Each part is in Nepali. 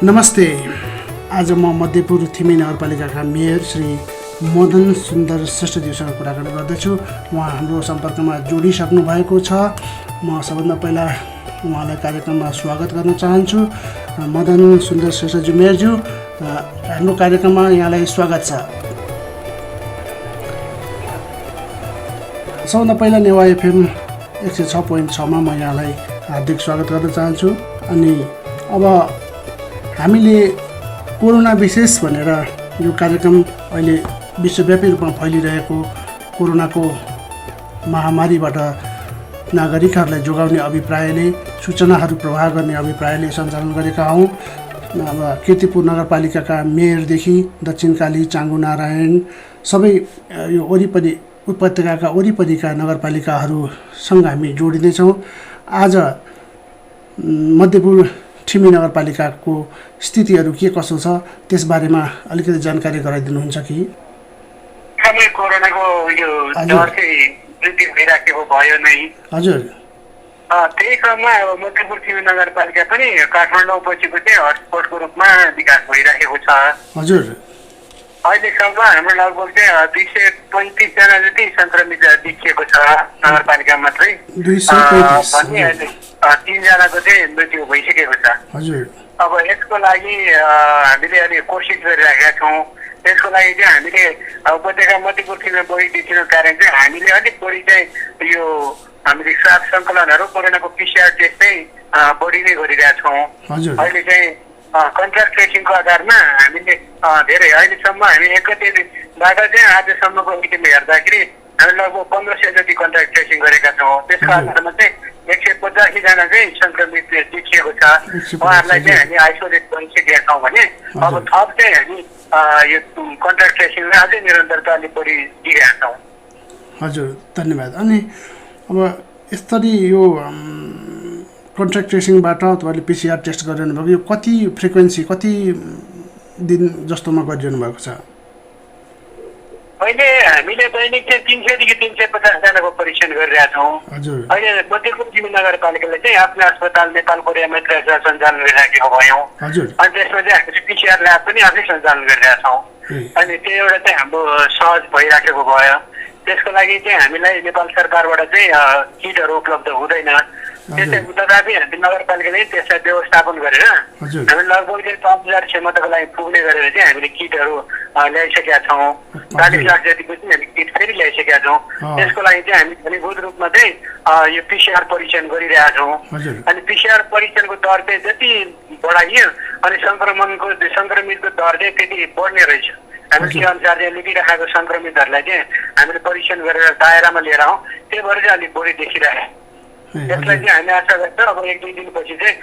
नमस्ते। आज म मध्यपुर थिमी नगरपालिकाका मेयर श्री मदन सुन्दर श्रेष्ठज्यूसँग कुराकानी गर्दैछु। उहाँ हाम्रो सम्पर्कमा जोडिसक्नु भएको छ। म सबभन्दा पहिला उहाँलाई कार्यक्रममा स्वागत गर्न चाहन्छु। मदन सुन्दर श्रेष्ठज्यू, मेयरज्यू, हाम्रो कार्यक्रममा यहाँलाई स्वागत छ। सबभन्दा पहिला नेवा एफएम 106.6मा म यहाँलाई हार्दिक स्वागत गर्न चाहन्छु। अनि अब हामीले कोरोना विशेष भनेर यो कार्यक्रम अहिले विश्वव्यापी रूपमा फैलिरहेको कोरोनाको महामारीबाट नागरिकहरूलाई जोगाउने अभिप्रायले, सूचनाहरू प्रवाह गर्ने अभिप्रायले सञ्चालन गरेका हौँ। अब कीर्तिपुर नगरपालिकाका मेयरदेखि दक्षिणकाली, चाङ्गु नारायण सबै यो वरिपरि उपत्यकाका वरिपरिका नगरपालिकाहरूसँग हामी जोडिँदैछौँ। आज मध्यपुर ठिमी नगरपालिकाको स्थितिहरू के कसो छ त्यसबारेमा अलिकति जानकारी गराइदिनुहुन्छ कि? समय कोरोनाको यो डर चाहिँ वृद्धि भइराखेको भयो नै। हजुर, त्यही क्रममा अब मध्यपुर ठिमी नगरपालिका पनि काठमाडौँ पछिको चाहिँ हटस्पटको रूपमा विकास भइराखेको छ। हजुर, अहिलेसम्म हाम्रो लगभग चाहिँ 235 जना जति सङ्क्रमित देखिएको छ नगरपालिका मात्रै। 3 जनाको चाहिँ मृत्यु भइसकेको छ। हजुर, अब यसको लागि हामीले अलि कोसिस गरिराखेका छौँ। त्यसको लागि चाहिँ हामीले उपत्यका मध्यपुर ठिमीमा बढी देखिनुको कारण चाहिँ हामीले अलिक बढी चाहिँ यो हामीले स्वास्थ्य सङ्कलनहरू कोरोनाको पिसिआर टेस्ट चाहिँ बढी नै गरिरहेका छौँ। अहिले चाहिँ कन्ट्याक्ट ट्रेसिङको आधारमा हामीले धेरै अहिलेसम्म हामी 1 गतेबाट चाहिँ आजसम्मको मितिमा हेर्दाखेरि हामी लगभग 1500 जति कन्ट्याक्ट ट्रेसिङ गरेका छौँ। त्यसको आधारमा चाहिँ 185 जना चाहिँ सङ्क्रमित देखिएको छ। उहाँहरूलाई चाहिँ हामी आइसोलेट गरिसकेका छौँ भने अब थप चाहिँ हामी यो कन्ट्याक्ट ट्रेसिङलाई अझै निरन्तरता अलिक बढी दिइरहेका छौँ। हजुर, धन्यवाद। अनि अब यसरी यो कन्ट्याक्ट ट्रेसिङबाट तपाईँले पिसिआर टेस्ट गरिरहनु भएको, यो कति फ्रिक्वेन्सी, कति दिन जस्तोमा गरिरहनु भएको छ? अहिले हामीले दैनिक चाहिँ 300 देखि 350 जनाको परीक्षण गरिरहेका छौँ। अहिले मध्यपुर ठिमी नगरपालिकाले चाहिँ आफ्नो अस्पताल नेपाल कोरिया मैत्री सञ्चालन गरिराखेको भयौँ। अनि त्यसमा चाहिँ हामीले पिसिआर ल्याब पनि आफै सञ्चालन गरिरहेका छौँ। अनि त्यो एउटा चाहिँ हाम्रो सहज भइराखेको भयो। त्यसको लागि चाहिँ हामीलाई नेपाल सरकारबाट चाहिँ किटहरू उपलब्ध हुँदैन। तथापि हामी नगरपालिकाले त्यसलाई व्यवस्थापन गरेर हामी लगभग चाहिँ 5000 क्षमताको लागि पुग्ने गरेर चाहिँ हामीले किटहरू ल्याइसकेका छौँ। 40 लाख जतिको चाहिँ हामी किट फेरि ल्याइसकेका छौँ। त्यसको लागि चाहिँ हामी घनीभूत रूपमा चाहिँ यो पिसिआर परीक्षण गरिरहेका छौँ। अनि पिसिआर परीक्षणको दर चाहिँ जति बढाइयो अनि सङ्क्रमितको दर चाहिँ त्यति बढ्ने रहेछ। हामीले त्यो अनुसार चाहिँ लुकिराखेको सङ्क्रमितहरूलाई चाहिँ हामीले परीक्षण गरेर दायरामा लिएर आउँ। त्यही भएर चाहिँ अलिक बढी देखिरहेको। त्यसलाई चाहिँ हामी आशा गर्छौँ अब 1-2 दिनपछि चाहिँ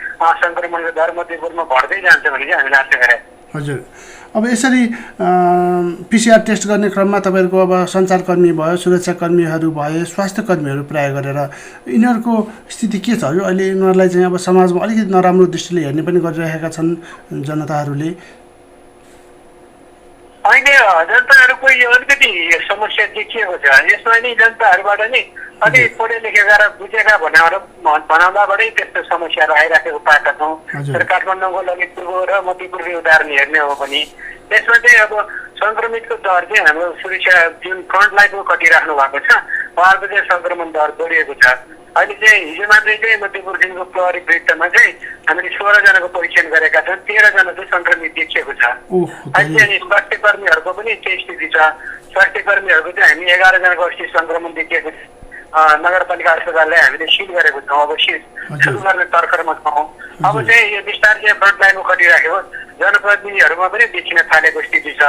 सङ्क्रमणको दर मध्यपुरमा बढ्दै जान्छ भने चाहिँ हामीले आशा गरेँ। हजुर, अब यसरी पिसिआर टेस्ट गर्ने क्रममा तपाईँहरूको अब सञ्चारकर्मी भयो, सुरक्षाकर्मीहरू भए, स्वास्थ्य कर्मीहरू प्रयोग गरेर यिनीहरूको स्थिति के छ? यो अहिले यिनीहरूलाई चाहिँ अब समाजमा अलिकति नराम्रो दृष्टिले हेर्ने पनि गरिरहेका छन् जनताहरूले। अहिले जनताहरूको यो अलिकति समस्या देखिएको छ। यसमा नि जनताहरूबाट नि अलि पढे लेखेका र बुझेका भनाउँदाबाटै त्यस्तो समस्याहरू आइराखेको पाएका छौँ। तर काठमाडौँको ललितपुरको र मध्यपुरको उदाहरण हेर्ने हो भने त्यसमा चाहिँ अब सङ्क्रमितको दर चाहिँ हाम्रो सुरक्षा जुन फ्रन्ट लाइनको कटिराख्नु भएको छ उहाँहरूको चाहिँ सङ्क्रमण दर बढिएको छ। अहिले चाहिँ हिजो मात्रै चाहिँ मध्यपुर ठिमीको प्रहरी वृत्तमा चाहिँ हामीले 16 जनाको परीक्षण गरेका छौँ। 13 जना चाहिँ सङ्क्रमित देखिएको छ। अहिले अनि स्वास्थ्य कर्मीहरूको पनि त्यही स्थिति छ। स्वास्थ्य कर्मीहरूको चाहिँ हामी 11 जनाको अस्ति सङ्क्रमण देखिएको छ। नगरपालिका अस्पताललाई हामीले सिल गरेको छौँ। अब सुरु गर्ने तर्खरमा छौँ। अब चाहिँ यो बिस्तारै चाहिँ फ्रन्ट लाइनमा खटिराखेको जनप्रतिनिधिहरूमा पनि देखिन थालेको स्थिति छ।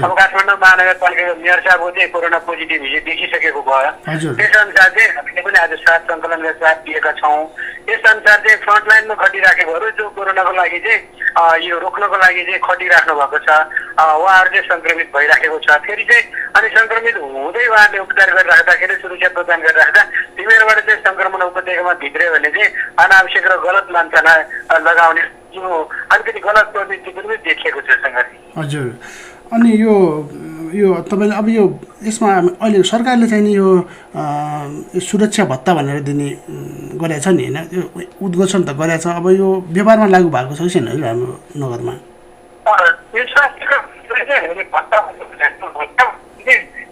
अब काठमाडौँ महानगरपालिकाको मेयर साहबको चाहिँ कोरोना पोजिटिभ हिजो देखिसकेको भयो। त्यसअनुसार चाहिँ हामीले पनि आज स्वास्थ्य सङ्कलनका साथ दिएका छौँ। त्यसअनुसार चाहिँ फ्रन्ट लाइनमा खटिराखेकोहरू जो कोरोनाको लागि चाहिँ यो रोक्नको लागि चाहिँ खटिराख्नु भएको छ उहाँहरू चाहिँ सङ्क्रमित भइराखेको छ। फेरि चाहिँ अनि सङ्क्रमित हुँदै उहाँहरूले उपचार गरिराख्दाखेरि, सुरक्षा प्रदान गरिराख्दा तिमीहरूबाट चाहिँ सङ्क्रमण उपत्यकामा भित्र्यो भने चाहिँ अनावश्यक र गलत लान्छना लगाउने अलिकति गलत प्रवृत्ति पनि देखिएको छ सङ्गति। हजुर, अनि यो यो तपाईँले अब यो यसमा अहिले सरकारले चाहिँ नि यो सुरक्षा भत्ता भनेर दिने गरेको छ नि होइन, यो उद्घोषण त गरेको छ, अब यो व्यवहारमा लागू भएको छ कि छैन है हाम्रो नगरमा?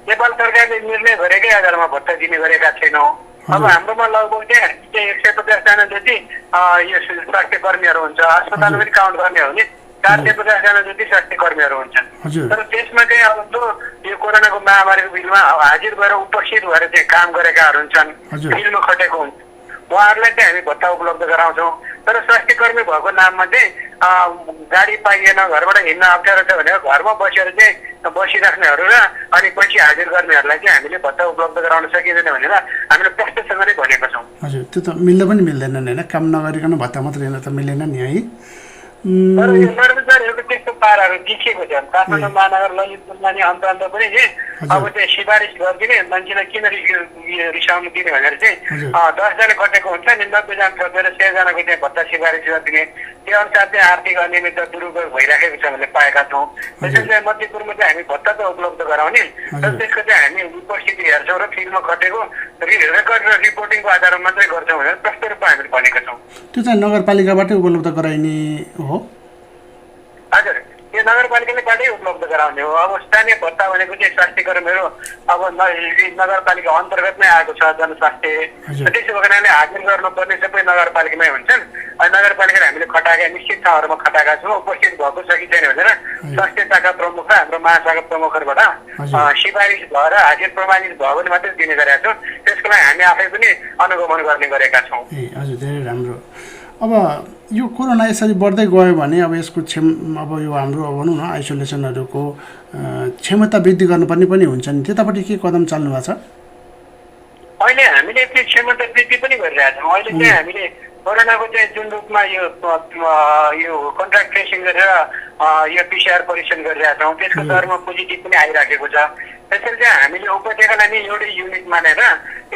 नेपाल सरकारले निर्णय गरेकै आधारमा भत्ता दिने गरेका छैनौँ। अब हाम्रोमा लगभग चाहिँ 150जना जति यो स्वास्थ्य कर्मीहरू हुन्छ, अस्पताल पनि काउन्ट गर्ने हो भने 450जना जति स्वास्थ्य कर्मीहरू हुन्छन्। तर त्यसमा चाहिँ अब जो यो कोरोनाको महामारीको बिचमा हाजिर भएर उपस्थित भएर चाहिँ काम गरेकाहरू हुन्छन्, फिल्डमा खटेको हुन्छ, उहाँहरूलाई चाहिँ हामी भत्ता उपलब्ध गराउँछौँ। तर स्वास्थ्य कर्मी भएको नाममा चाहिँ गाडी पाइएन, घरबाट हिँड्न अप्ठ्यारो छ भनेर घरमा बसेर चाहिँ बसिराख्नेहरू र अनि पछि हाजिर गर्नेहरूलाई चाहिँ हामीले भत्ता उपलब्ध गराउन सकिँदैन भनेर हामीले प्रष्टसँग नै भनेका छौँ। हजुर, त्यो त मिल्दा पनि मिल्दैन नि होइन, काम नगरिकन भत्ता मात्र हेर्न त मिलेन नि है। तर यो कर्मचारीहरूको त्यस्तो पाराहरू देखिएको छ। काठमाडौँ महानगर ललितपुरमा नि अन्त अन्त पनि अब चाहिँ सिफारिस गरिदिने, मान्छेलाई किन रिसाउनु दिने भनेर चाहिँ 10जना खटेको हुन्छ नि, 90जना छोडेर 100जनाको चाहिँ भत्ता सिफारिस गरिदिने, त्यो अनुसार चाहिँ आर्थिक अनियमितता दुरुपयोग भइराखेको छ हामीले पाएका छौँ। त्यसैले चाहिँ मध्यपुरमा चाहिँ हामी भत्ता त उपलब्ध गराउने, तर त्यसको चाहिँ हामी उपस्थिति हेर्छौँ र फिल्डमा खटेको रेकर्ड र रिपोर्टिङको आधारमा मात्रै गर्छौँ भनेर प्रष्ट रूपमा हामीले भनेका छौँ। त्यो चाहिँ नगरपालिकाबाटै उपलब्ध गराइने हो? हजुर, यो नगरपालिकाले उपलब्ध गराउने हो। अब स्थानीय भत्ता भनेको चाहिँ स्वास्थ्य कर्मीहरू अब नगरपालिका अन्तर्गत नै आएको छ जनस्वास्थ्य, त्यसो भएको हुनाले हाजिर गर्नुपर्ने सबै नगरपालिकामै हुन्छन्। अनि नगरपालिकाले हामीले खटाएका निश्चित ठाउँहरूमा खटाएका छौँ, उपस्थित भएको छ कि छैन भनेर स्वास्थ्य शाखा प्रमुख र हाम्रो महाशाखा प्रमुखहरूबाट सिफारिस भएर हाजिर प्रमाणित भयो भने मात्रै दिने गरेका छौँ। त्यसको लागि हामी आफै पनि अनुगमन गर्ने गरेका छौँ। हजुर, धेरै राम्रो। अब यो कोरोना यसरी बढ्दै गयो भने अब यसको अब यो हाम्रो भनौँ न आइसोलेसनहरूको क्षमता वृद्धि गर्नुपर्ने पनि हुन्छ नि, त्यतापट्टि के कदम चाल्नु भएको छ? अहिले हामीले त्यो क्षमता वृद्धि पनि गरिरहेका छौँ। अहिले चाहिँ हामीले कोरोनाको चाहिँ जुन रूपमा यो कन्ट्याक्ट ट्रेसिङ गरेर यो पिसिआर परीक्षण गरिरहेका छौँ, त्यसको दरमा पोजिटिभ पनि आइराखेको छ। त्यसैले चाहिँ हामीले उपत्यकालाई नै एउटै युनिट मानेर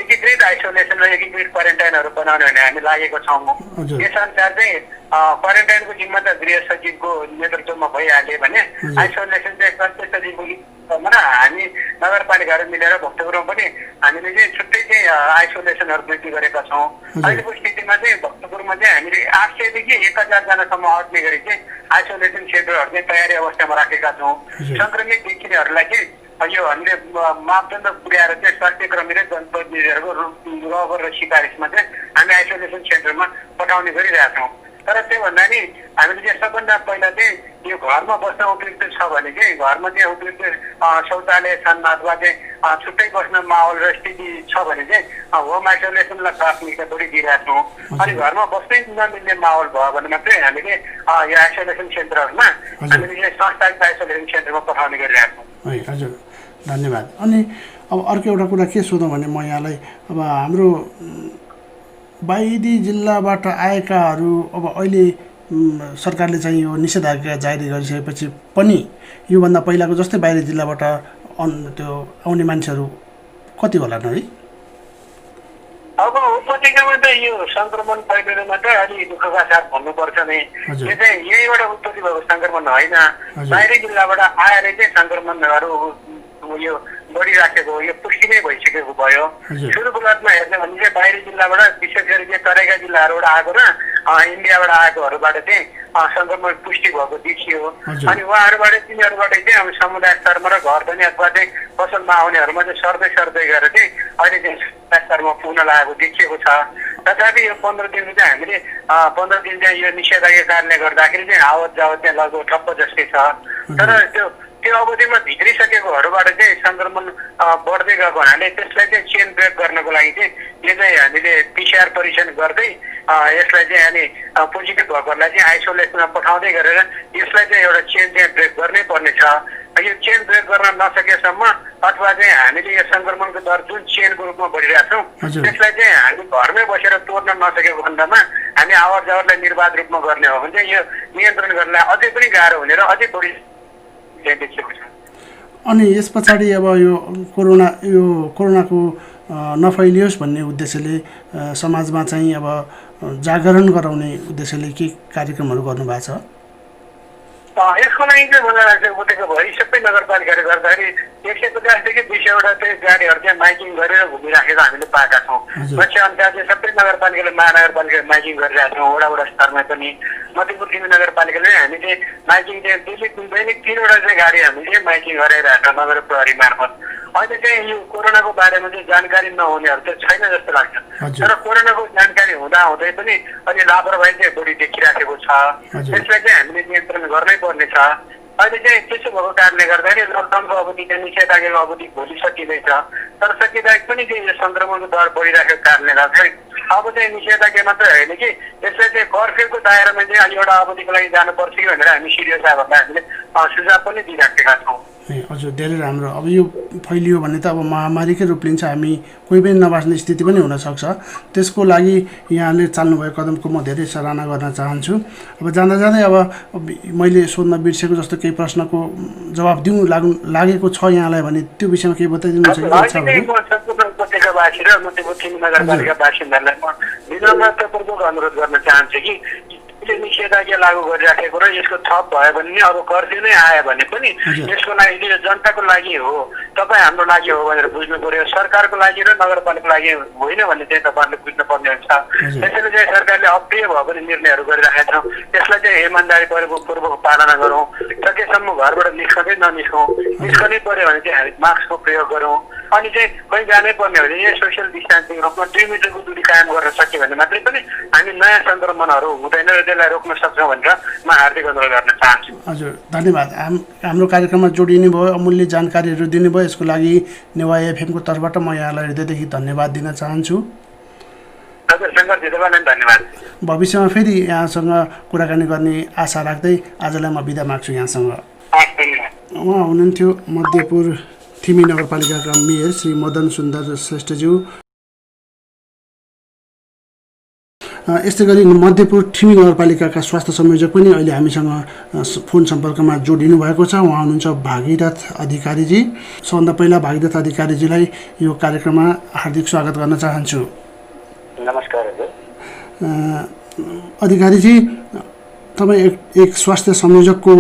एकीकृत आइसोलेसन र एकीकृत क्वारेन्टाइनहरू बनाउने भने हामी लागेको छौँ। यसअनुसार चाहिँ क्वारेन्टाइनको जिम्मा त गृह सचिवको नेतृत्वमा भइहाल्यो भने आइसोलेसन चाहिँ स्वास्थ्य सचिवको हामी नगरपालिकाहरू मिलेर भक्तपुरमा पनि हामीले चाहिँ छुट्टै चाहिँ आइसोलेसनहरू वृद्धि गरेका छौँ। अहिलेको स्थितिमा चाहिँ भक्तपुरमा चाहिँ हामीले 800 देखि 1000जनासम्म अट्ने गरी चाहिँ आइसोलेसन सेन्टरहरू चाहिँ तयारी अवस्थामा राखेका छौँ। सङ्क्रमित देखिनेहरूलाई चाहिँ यो हामीले मापदण्ड पुर्याएर चाहिँ स्वास्थ्य कर्मी र जनप्रतिनिधिहरूको रबर र सिफारिसमा चाहिँ हामी आइसोलेसन सेन्टरमा पठाउने गरिरहेका छौँ। तर त्योभन्दा नि हामीले चाहिँ सबभन्दा पहिला चाहिँ यो घरमा बस्न उपयुक्त छ भने चाहिँ घरमा चाहिँ उपयुक्त शौचालय छन् अथवा चाहिँ छुट्टै बस्न माहौल र स्थिति छ भने चाहिँ होम आइसोलेसनलाई प्राथमिकता बढी दिइरहेका छौँ। अनि घरमा बस्नै नमिल्ने माहौल भयो भने मात्रै हामीले यो आइसोलेसन सेन्टरहरूमा हामीले चाहिँ संस्थागत आइसोलेसन सेन्टरमा पठाउने गरिरहेका छौँ। है, हजुर, धन्यवाद। अनि अब अर्को एउटा कुरा के सोधौँ भने म यहाँलाई, अब हाम्रो बाहिरी जिल्लाबाट आएकाहरू अब अहिले सरकारले चाहिँ यो निषेधाज्ञा जारी गरिसकेपछि पनि योभन्दा पहिलाको जस्तै बाहिरी जिल्लाबाट त्यो आउने मान्छेहरू कति होला न है? अब उपत्यकामा त यो सङ्क्रमण फैलिनुमा त अलि दुःखका साथ भन्नुपर्छ नै। यो चाहिँ यहीँबाट उत्पत्ति भएको सङ्क्रमण होइन, बाहिरी जिल्लाबाट आएर चाहिँ सङ्क्रमणहरू यो बढिराखेको यो पुष्टि नै भइसकेको भयो। सुरुको लटमा हेर्ने भने चाहिँ बाहिरी जिल्लाबाट विशेष गरी चाहिँ तराईका जिल्लाहरूबाट आएको र इन्डियाबाट आएकोहरूबाट चाहिँ सङ्क्रमण पुष्टि भएको देखियो। अनि उहाँहरूबाट तिनीहरूबाट चाहिँ अब समुदाय स्तरमा र घर धनी अथवा चाहिँ पसलमा आउनेहरूमा चाहिँ सर्दै गरेर चाहिँ अहिले चाहिँ समुदाय स्तरमा पुग्न लागेको देखिएको छ। तथापि यो 15 दिन चाहिँ हामीले 15 दिन चाहिँ यो निषेधाज्ञा कारणले गर्दाखेरि चाहिँ आवत जावत चाहिँ लगभग ठप्प जस्तै छ। तर त्यो अवधिमा भित्रिसकेकोहरूबाट चाहिँ सङ्क्रमण बढ्दै गएको हुनाले त्यसलाई चाहिँ चेन ब्रेक गर्नको लागि चाहिँ यो चाहिँ हामीले पिसिआर परीक्षण गर्दै यसलाई चाहिँ अनि पोजिटिभ भएकोहरूलाई चाहिँ आइसोलेसनमा पठाउँदै गरेर यसलाई चाहिँ एउटा चेन चाहिँ ब्रेक गर्नै पर्ने छ। यो चेन ब्रेक गर्न नसकेसम्म अथवा चाहिँ हामीले यो सङ्क्रमणको दर जुन चेनको रूपमा बढिरहेको छौँ त्यसलाई चाहिँ हामी घरमै बसेर तोड्न नसकेको खण्डमा हामी आवाज जावतलाई निर्वाध रूपमा गर्ने हो भने चाहिँ यो नियन्त्रण गर्नलाई अझै पनि गाह्रो हुने र अझै बढी देखिएको छ। अनि यस पछाडि अब यो कोरोनाको नफैलियोस् भन्ने उद्देश्यले समाजमा चाहिँ अब जागरण गराउने उद्देश्यले के कार्यक्रमहरू गर्नुभएको छ? यसको लागि चाहिँ मलाई लाग्छ उठेको भरि सबै नगरपालिकाले गर्दाखेरि 150 देखि 200 चाहिँ गाडीहरू चाहिँ माइकिङ गरेर घुमिराखेको हामीले पाएका छौँ। पछि अनुसार चाहिँ सबै नगरपालिकाले महानगरपालिकाले माइकिङ गरिरहेका छौँ। वडा स्तरमा पनि मध्यपुर तिमी नगरपालिकाले हामी चाहिँ माइकिङ चाहिँ दैनिक 3वटा चाहिँ गाडी हामीले माइकिङ गराइरहेका छौँ नगर प्रहरी मार्फत। अहिले चाहिँ यो कोरोनाको बारेमा चाहिँ जानकारी नहुनेहरू चाहिँ छैन जस्तो लाग्छ। तर कोरोनाको जानकारी हुँदै पनि अलि लापरवाही चाहिँ बढी देखिराखेको छ। त्यसलाई चाहिँ हामीले नियन्त्रण गर्नै पर्ने छ। अहिले चाहिँ त्यसो भएको कारणले गर्दाखेरि लकडाउनको अवधि चाहिँ निषेधाज्ञाको अवधि भोलि सकिँदैछ। तर सकिँदा पनि चाहिँ यो सङ्क्रमणको दर बढिरहेको कारणले गर्दाखेरि अब चाहिँ निषेधाज्ञा मात्रै होइन कि यसलाई चाहिँ कर्फ्यूको दायरामा चाहिँ अलि एउटा अवधिको लागि जानुपर्छ कि भनेर हामी सिरियस आयो भन्दा हामीले सुझाव पनि दिइराखेका छौँ। हजुर, धेरै राम्रो। अब यो फैलियो भने त अब महामारीकै रूप लिन्छ, हामी कोही पनि नबाच्ने स्थिति पनि हुनसक्छ। त्यसको लागि यहाँले चाल्नुभएको कदमको म धेरै सराहना गर्न चाहन्छु। अब जाँदा जाँदै अब मैले सोध्न बिर्सेको जस्तो केही प्रश्नको जवाब दिउँ लागेको छ यहाँलाई भने त्यो विषयमा केही बताइदिनुहुन्छ कि? उपत्यकावासी र मध्यपश्चिम नगरपालिका बासिन्दाहरूलाई म विनम्रतापूर्वक अनुरोध गर्न चाहन्छु कि निषेधाज्ञा लागू गरिराखेको र यसको थप भयो भने नि अब कर्फ्यू नै आयो भने पनि यसको लागि जनताको लागि हो, तपाईँ हाम्रो लागि हो भनेर बुझ्नु पर्यो। सरकारको लागि र नगरपालिकाको लागि होइन भन्ने चाहिँ तपाईँहरूले बुझ्नुपर्ने हुन्छ। त्यसैले चाहिँ सरकारले अप्रिय भयो भने निर्णयहरू गरिराखेका छौँ। त्यसलाई चाहिँ इमान्दारीपूर्वक पालना गरौँ। सकेसम्म घरबाट निस्कँदै ननिस्कौँ। निस्कनै पर्यो भने चाहिँ हामी मास्कको प्रयोग गरौँ। अनि चाहिँ कहीँ जानै पर्ने भने यहाँ सोसियल डिस्टेन्सिङ रूपमा 2 मिटरको दूरी कायम गर्न सक्यो भने मात्रै पनि हामी नयाँ सङ्क्रमणहरू हुँदैन र त्यसलाई रोक्न सक्छौँ भनेर म हार्दिक अनुरोध गर्न चाहन्छु। हजुर, धन्यवाद। हाम्रो कार्यक्रममा जोडिनु भयो, अमूल्य जानकारीहरू दिनुभयो। यसको लागि नेवा एफएमको तर्फबाट म यहाँलाई हृदयदेखि धन्यवाद दिन चाहन्छु। हजुर, शङ्करजी तपाईँलाई धन्यवाद। भविष्यमा फेरि यहाँसँग कुराकानी गर्ने आशा राख्दै आजलाई म बिदा माग्छु यहाँसँग। उहाँ हुनुहुन्थ्यो मध्यपुर थिमी नगरपालिकाका मेयर श्री मदन सुन्दर श्रेष्ठज्यू। यस्तै गरी मध्यपुर थिमी नगरपालिकाका स्वास्थ्य संयोजक पनि अहिले हामीसँग फोन सम्पर्कमा जोडिनु भएको छ। उहाँ हुनुहुन्छ भागीरथ अधिकारीजी। सबभन्दा पहिला भागीरथ अधिकारीजीलाई यो कार्यक्रममा हार्दिक स्वागत गर्न चाहन्छु। नमस्कार। अधिकारीजी, तपाईँ एक स्वास्थ्य संयोजकको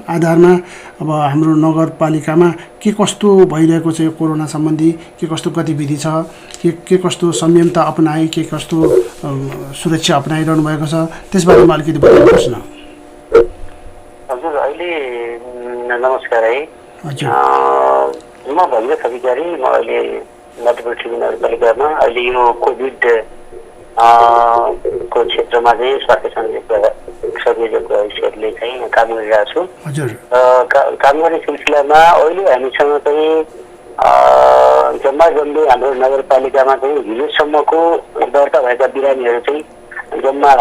आधारमा अब हाम्रो नगरपालिकामा के कस्तो भइरहेको छ, यो कोरोना सम्बन्धी के कस्तो गतिविधि छ, के कस्तो संयमता अपनाए, के कस्तो सुरक्षा अपनाइरहनु भएको छ, त्यसबारेमा अलिकति बताउनुहोस् न। हजुर, अहिले नमस्कार है। हजुर, म भगीरथ अधिकारी। म अहिले मध्यपुर थिमी नगरपालिकामा अहिले यो कोभिड को क्षेत्रमा चाहिँ स्वास्थ्य संयोजकको हैसियतले चाहिँ काम गरिरहेको छु। हजुर, काम गर्ने सिलसिलामा अहिले हामीसँग चाहिँ जम्मा हाम्रो नगरपालिकामा चाहिँ हिजोसम्मको दर्ता भएका बिरामीहरू चाहिँ जम्मा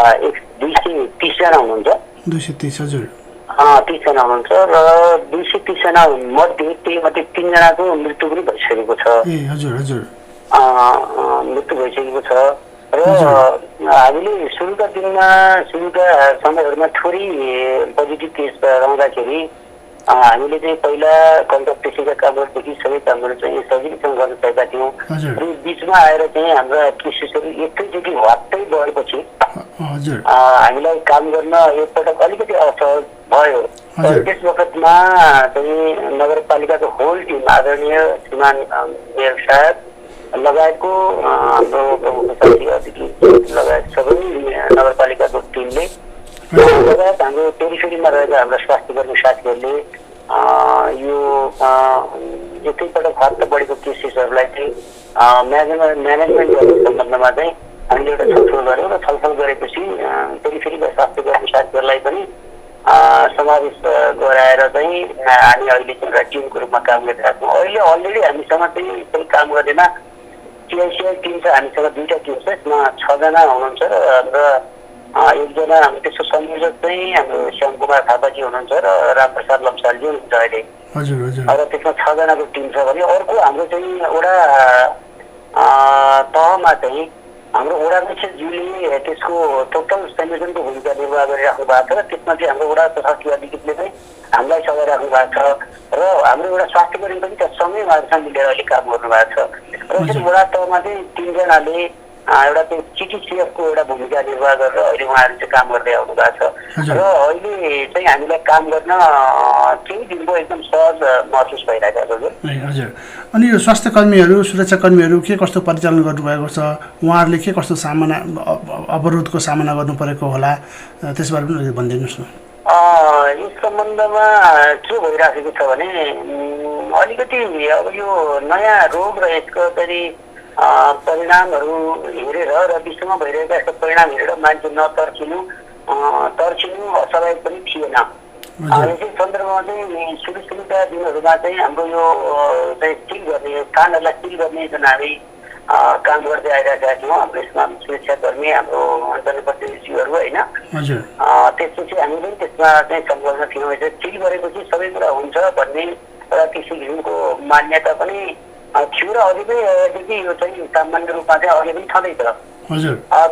230 जना हुनुहुन्छ। 230। हजुर, 30 जना हुनुहुन्छ र 230 जना मध्ये 3 जनाको मृत्यु पनि भइसकेको छ। हजुर हजुर, मृत्यु भइसकेको छ र हामीले सुरुका समयहरूमा थोरै पोजिटिभ केस रहँदाखेरि हामीले चाहिँ पहिला कन्ट्याक्ट ट्रेसिङका कामहरूदेखि सबै कामहरू चाहिँ सजिलैसँग गर्न सकेका थियौँ। र बिचमा आएर चाहिँ हाम्रा केसेसहरू एकैचोटि हट्टै बढेपछि हामीलाई काम गर्न एकपटक अलिकति असहज भयो। त्यस वखतमा चाहिँ नगरपालिकाको होल टिम आदरणीय श्रीमान मेयर साहब लगायतको हाम्रो प्रमुख साथी अतिथि लगायत सबै नगरपालिकाको टिमले लगायत हाम्रो टेरिटोरीमा रहेका हाम्रा स्वास्थ्यकर्मी साथीहरूले यो एकैपटक हट्ट बढेको केसेसहरूलाई चाहिँ म्यानेजमेन्ट गर्ने सम्बन्धमा चाहिँ हामीले एउटा छलफल गऱ्यौँ र छलफल गरेपछि टेरिटोरीका स्वास्थ्यकर्मी साथीहरूलाई पनि समावेश गराएर चाहिँ हामी अहिले चाहिँ एउटा टिमको रूपमा काम गरिरहेका छौँ। अहिले अलरेडी हामीसँग चाहिँ कोही काम गर्दैन सिआइसिआई टिम छ, हामीसँग 2टा टिम छ, यसमा 6 जना हुनुहुन्छ र एकजना हाम्रो त्यसको संयोजक चाहिँ हाम्रो श्याम कुमार थापाजी हुनुहुन्छ र रामप्रसाद लम्सालजी हुनुहुन्छ अहिले। र त्यसमा 6 जनाको टिम छ भने अर्को हाम्रो चाहिँ वडा तहमा चाहिँ हाम्रो वडाध्यक्षज्यूले त्यसको टोटल संयोजनको भूमिका निर्वाह गरिराख्नु भएको छ र त्यसमा चाहिँ हाम्रो वडा प्रशासकीय अधिकृतले चाहिँ हामीलाई सघाइराख्नु भएको छ र हाम्रो एउटा स्वास्थ्यकर्मी पनि त्यसँगै उहाँहरूसँग मिलेर अहिले काम गर्नुभएको छ। र वडा तहमा चाहिँ 3 जनाले एउटा त्यो चिटिसिएफको एउटा भूमिका निर्वाह गरेर अहिले उहाँहरू चाहिँ काम गर्दै आउनु भएको छ र अहिले चाहिँ हामीलाई काम गर्न केही दिनको एकदम सहज महसुस भइरहेको छ। हजुर, अनि यो स्वास्थ्य कर्मीहरू सुरक्षाकर्मीहरू के कस्तो परिचालन गर्नुभएको छ, उहाँहरूले के कस्तो अवरोधको सामना गर्नु परेको होला, त्यसबारे पनि अलिकति भनिदिनुहोस् न। यस सम्बन्धमा के भइराखेको छ भने अलिकति अब यो नयाँ रोग र यसको चाहिँ परिणामहरू हेरेर र विश्वमा भइरहेका यस्तो परिणाम हेरेर मान्छे तर्सिनु स्वाभाविक पनि थिएन। यसै सन्दर्भमा चाहिँ सुरुका दिनहरूमा चाहिँ हाम्रो यो चाहिँ सिल गर्ने कानहरूलाई सिल गर्ने जुन हामी काम गर्दै आइरहेका थियौँ हाम्रो यसमा सुरक्षाकर्मी हाम्रो जनप्रतिनिधिहरू होइन, त्यसपछि हामी पनि त्यसमा चाहिँ संलग्न थियौँ। सिल गरेपछि सबै कुरा हुन्छ भन्ने एउटा किसिमको मान्यता पनि थियो र अझै पनि अहिलेदेखि यो चाहिँ सामान्य रूपमा चाहिँ अझै पनि छँदैछ।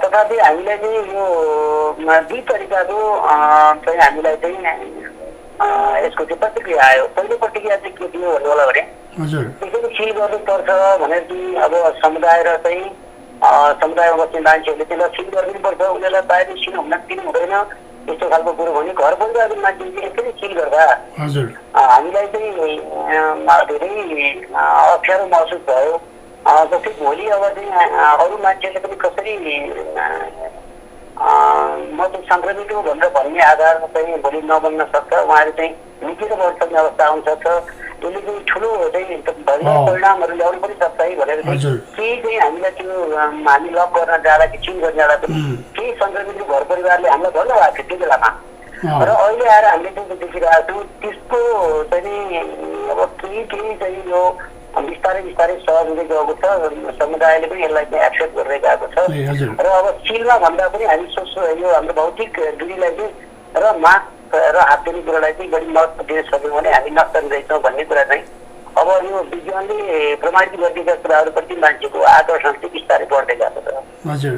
तथापि हामीलाई चाहिँ यो दुई तरिकाको चाहिँ हामीलाई चाहिँ यसको चाहिँ प्रतिक्रिया आयो। पहिलो प्रतिक्रिया चाहिँ के थियो भन्नु होला भने त्यसरी सिल गर्नुपर्छ भनेर कि अब समुदाय र चाहिँ समुदायमा बस्ने मान्छेहरूले त्यसलाई सिल गरिदिनुपर्छ, उनीहरूलाई बाहिर सिल हुन दिनु हुँदैन, यस्तो खालको कुरो भने घर परिवारको मान्छेले यसरी सिल गर्दा हामीलाई चाहिँ धेरै अप्ठ्यारो महसुस भयो। जस्तै भोलि अब चाहिँ अरू मान्छेले पनि कसरी म चाहिँ सङ्क्रमित हो भनेर भन्ने आधारमा चाहिँ भोलि नबन्न सक्छ, उहाँहरू चाहिँ निकै बढ्न सक्ने अवस्था आउन सक्छ। यसले चाहिँ ठुलो चाहिँ परिणामहरू ल्याउनु पनि सक्छ है भनेर केही चाहिँ हामीलाई त्यो हामी लक गर्न जाँदा कि चिन गर्न जाँदा पनि केही सङ्क्रमितको घर परिवारले हामीलाई भन्नुभएको थियो त्यो बेलामा। र अहिले आएर हामीले जुन देखिरहेको छौँ त्यसको चाहिँ अब केही चाहिँ यो बिस्तारै सहज हुँदै गएको छ। समुदायले पनि यसलाई चाहिँ एक्सेप्ट गर्दै गएको छ र अब सिलमा भन्दा पनि हामी सोच्छौँ यो हाम्रो भौतिक दूरीलाई चाहिँ र मास्क र हात धुने कुरालाई चाहिँ बढी महत्त्व दिन सक्यौँ भने हामी नस्तरिँदैछौँ भन्ने कुरा चाहिँ अब यो विज्ञानले प्रमाणित गरिदिएका कुराहरूप्रति मान्छेको आकर्षण चाहिँ बिस्तारै बढ्दै गएको छ। हजुर,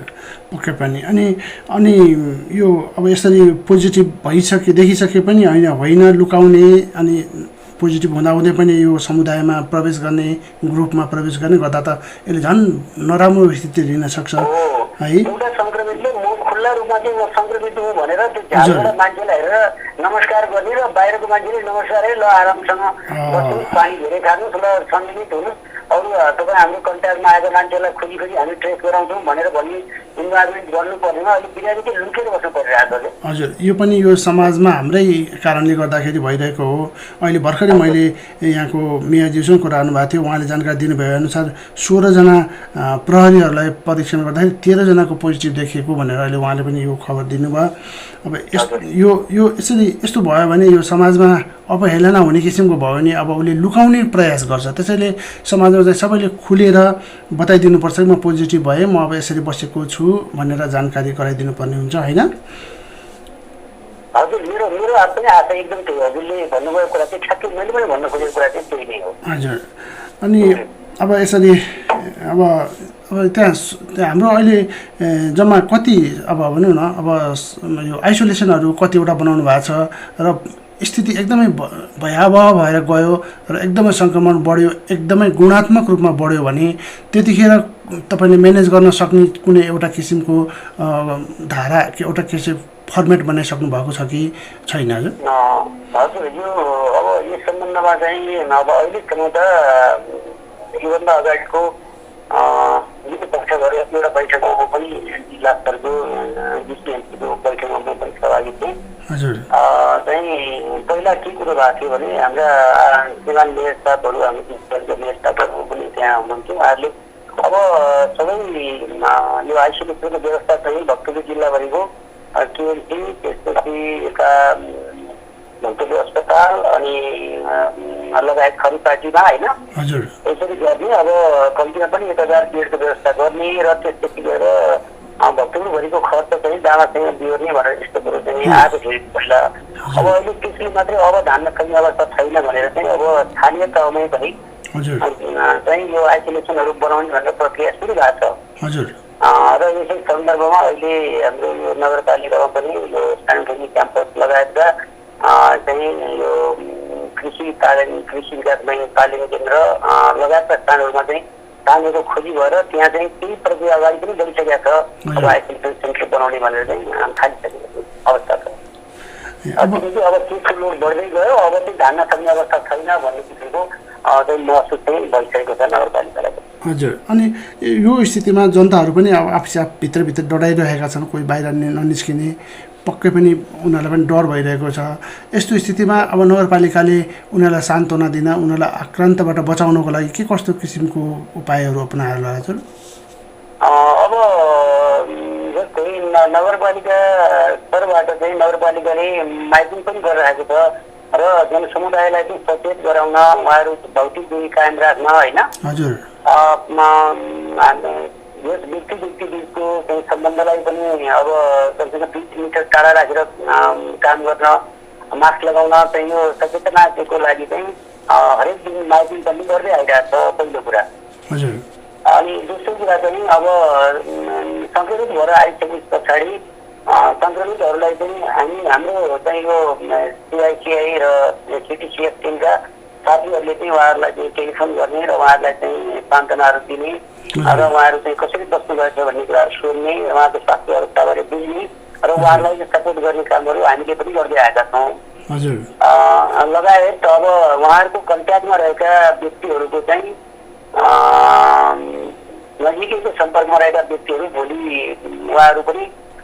पक्कै पनि। अनि यो अब यसरी पोजिटिभ देखिसके पनि होइन लुकाउने अनि पोजिटिभ हुँदाहुँदै पनि यो समुदायमा प्रवेश गर्ने ग्रुपमा प्रवेश गर्ने गर्दा त यसले झन् नराम्रो स्थिति लिन सक्छ है। एउटा सङ्क्रमितले म खुल्ला रूपमा चाहिँ म सङ्क्रमित हो भनेर त्यो झालबाट मान्छेलाई हेरेर नमस्कार गर्ने र बाहिरको मान्छेले नमस्कार है ल आरामसँग बस्नुहोस्, पानी धेरै खानुहोस् र सङ्क्रमित हुनुहोस्, अरू तपाईँ हाम्रो कन्ट्याक्टमा आएको मान्छेलाई खोजी हामी ट्रेस गराउँछौँ भनेर भन्ने इन्भाइरोमेन्ट गर्नुपर्नेमा अहिले बिरामी चाहिँ लुकेर बस्नु परिरहेको छ। हजुर, यो पनि यो समाजमा हाम्रै कारणले गर्दाखेरि भइरहेको हो। अहिले भर्खरै मैले यहाँको मेयरज्यूसँग कुरा गर्नुभएको थियो, उहाँले जानकारी दिनुभए अनुसार 16जना प्रहरीहरूलाई परीक्षण गर्दाखेरि 13जनाको पोजिटिभ देखिएको भनेर अहिले उहाँले पनि यो खबर दिनुभयो। अब यो यसरी यस्तो भयो भने यो समाजमा अवहेलना हुने किसिमको भयो भने अब उसले लुकाउने प्रयास गर्छ। त्यसैले समाजमा चाहिँ सबैले खुलेर बताइदिनुपर्छ कि म पोजिटिभ भएँ, म अब यसरी बसेको छु भनेर जानकारी गराइदिनु पर्ने हुन्छ होइन। हजुर, मेरो पनि आशा एकदम त्यही हजुरले भन्नुभएको कुरा चाहिँ ठ्याक्कै मैले पनि भन्न खोजेको कुरा चाहिँ त्यही नै हो। हजुर, अनि अब यसरी अब त्यहाँ हाम्रो अहिले जम्मा कति अब भनौँ न अब यो आइसोलेसनहरू कतिवटा बनाउनु भएको छ र स्थिति एकदमै भयावह भएर गयो र एकदमै सङ्क्रमण बढ्यो, एकदमै गुणात्मक रूपमा बढ्यो भने त्यतिखेर तपाईँले म्यानेज गर्न सक्ने कुनै एउटा किसिमको धारा एउटा किसिम फर्मेट बनाइसक्नु भएको छ कि छैन? हजुर, यो अब यस सम्बन्धमा चाहिँ अब अहिलेसम्म त योभन्दा अगाडिको जुन पक्ष गरेर एउटा बैठकमा पनि जिल्ला स्तरको डिसिएमसीको बैठकमा म पनि सहभागी थिएँ। चाहिँ पहिला के कुरो भएको थियो भने हाम्रा श्रीमान मेयर साहबहरू हाम्रो मेयर साहबहरू पनि त्यहाँ हुनुहुन्थ्यो। उहाँहरूले अब सबै यो आइसोलेसनको व्यवस्था चाहिँ भक्तपुर जिल्लाभरिको केएमसी, त्यसपछि यता भक्तपुर अस्पताल अनि लगायत खरिपाटीमा होइन यसरी गर्ने अब कम्तीमा पनि 1000 बेडको व्यवस्था गर्ने र त्यसपछि गएर भक्तपुरभरिको खर्च चाहिँ दामासँग बिहोर्ने भनेर यस्तो कुरो चाहिँ आएको थियो पहिला। अब अहिले त्यसले मात्रै अब धान्न सक्ने अवस्था छैन भनेर चाहिँ अब स्थानीय तहमै पनि चाहिँ यो आइसोलेसनहरू बनाउने भनेर प्रक्रिया सुरु भएको छ। र यसै सन्दर्भमा अहिले हाम्रो यो नगरपालिकामा पनि यो सानोठुलो क्याम्पस लगायतका चाहिँ यो कृषि विकास तालिम केन्द्र लगायतका स्थानहरूमा चाहिँ कामको खोजी भएर त्यहाँ चाहिँ केही प्रक्रिया अगाडि पनि बढिसकेको छ। अब आइसोलेसन सेन्टर बनाउने भनेर चाहिँ थालिसकेको अवस्था छ। किनकि अब केसको लोड बढ्दै गयो, अब चाहिँ धान्न सक्ने अवस्था छैन भन्ने किसिमको चाहिँ महसुस चाहिँ भइसकेको छ नगरपालिकालाई। हजुर, अनि यो स्थितिमा जनताहरू पनि अब आफै भित्रभित्र डराइरहेका छन्, कोही बाहिर ननिस्किने, पक्कै पनि उनीहरूलाई पनि डर भइरहेको छ। यस्तो स्थितिमा अब नगरपालिकाले उनीहरूलाई सान्त्वना दिन, उनीहरूलाई आक्रान्तबाट बचाउनको लागि के कस्तो किसिमको उपायहरू अपनाएर होला हजुर? अब जस्तै नगरपालिका स्तरबाट चाहिँ नगरपालिकाले माइकिङ पनि गरिरहेको छ र जनसमुदायलाई चाहिँ सचेत गराउन, उहाँहरू भौतिक दूरी कायम राख्न होइन। हजुर, यस व्यक्ति बिचको चाहिँ सम्बन्धलाई पनि अब कमसेकम 20 मिटर टाढा राखेर काम गर्न, मास्क लगाउन चाहिँ यो सचेतनाको लागि चाहिँ हरेक दिन माइकिङ पनि गर्दै आइरहेको छ पहिलो कुरा। हजुर, अनि दोस्रो कुरा चाहिँ अब सङ्क्रमित भएर आइसके पछाडि सङ्क्रमितहरूलाई चाहिँ हाम्रो चाहिँ यो सिआइसिआई र सिटिसिएफ टिमका साथीहरूले चाहिँ उहाँहरूलाई चाहिँ टेलिफोन गर्ने र उहाँहरूलाई चाहिँ सान्त्वनाहरू दिने र उहाँहरू चाहिँ कसरी बस्नु गएछ भन्ने कुराहरू सोध्ने, उहाँको स्वास्थ्य अवस्थाबारे बुझ्ने र उहाँहरूलाई सपोर्ट गर्ने कामहरू हामीले पनि गर्दै आएका छौँ। लगायत अब उहाँहरूको कन्ट्याक्टमा रहेका व्यक्तिहरूको चाहिँ नजिकैको सम्पर्कमा रहेका व्यक्तिहरू भोलि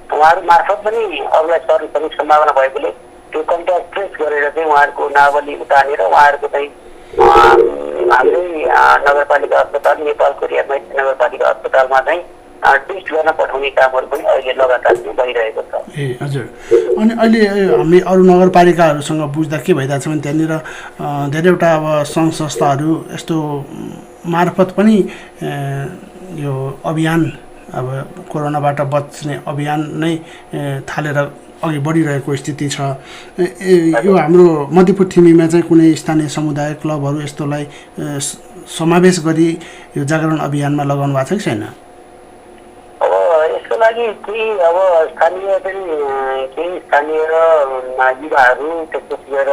उहाँहरू मार्फत पनि अरूलाई सर्न सक्ने सम्भावना भएकोले त्यो कन्ट्याक्ट ट्रेस गरेर चाहिँ उहाँहरूको नावली उतानेर उहाँहरूको चाहिँ हाम्रै नगरपालिका अस्पताल, नेपाल कोरिया मैत्री नगरपालिका अस्पतालमा चाहिँ टेस्ट गर्न पठाउने कामहरू पनि अहिले लगातार भइरहेको छ। ए हजुर, अनि अहिले हामी अरू नगरपालिकाहरूसँग बुझ्दा के भइरहेको छ भने त्यहाँनिर धेरैवटा अब सङ्घ संस्थाहरू यस्तो मार्फत पनि यो अभियान, अब कोरोनाबाट बच्ने अभियान नै थालेर अघि बढिरहेको स्थिति छ। यो हाम्रो मध्यपुर थिमीमा चाहिँ कुनै स्थानीय समुदाय क्लबहरू यस्तोलाई समावेश गरी यो जागरण अभियानमा लगाउनु भएको छ कि छैन? अब यसको लागि केही अब केही स्थानीय युवाहरू त्यसपछि गएर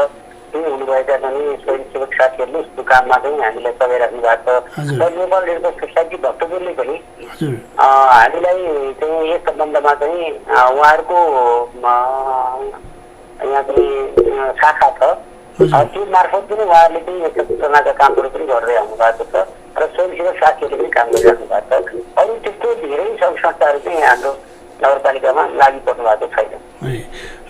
केही हुनुभएका पनि स्वयंसेवक साथीहरूले यस्तो काममा चाहिँ हामीलाई चलाइराख्नु भएको छ। र नेपाल रेड क्रस सोसाइटी भक्तपुरले पनि हामीलाई चाहिँ यस सम्बन्धमा चाहिँ उहाँहरूको यहाँ चाहिँ शाखा छ, त्यो मार्फत पनि उहाँहरूले चाहिँ यस्तो सूचनाका कामहरू पनि गर्दै आउनु भएको छ र स्वयंसेवक साथीहरूले पनि काम गरिराख्नु भएको छ। अरू त्यस्तो धेरै सङ्घ संस्थाहरू चाहिँ हाम्रो नगरपालिकामा लागि पर्नु भएको छैन।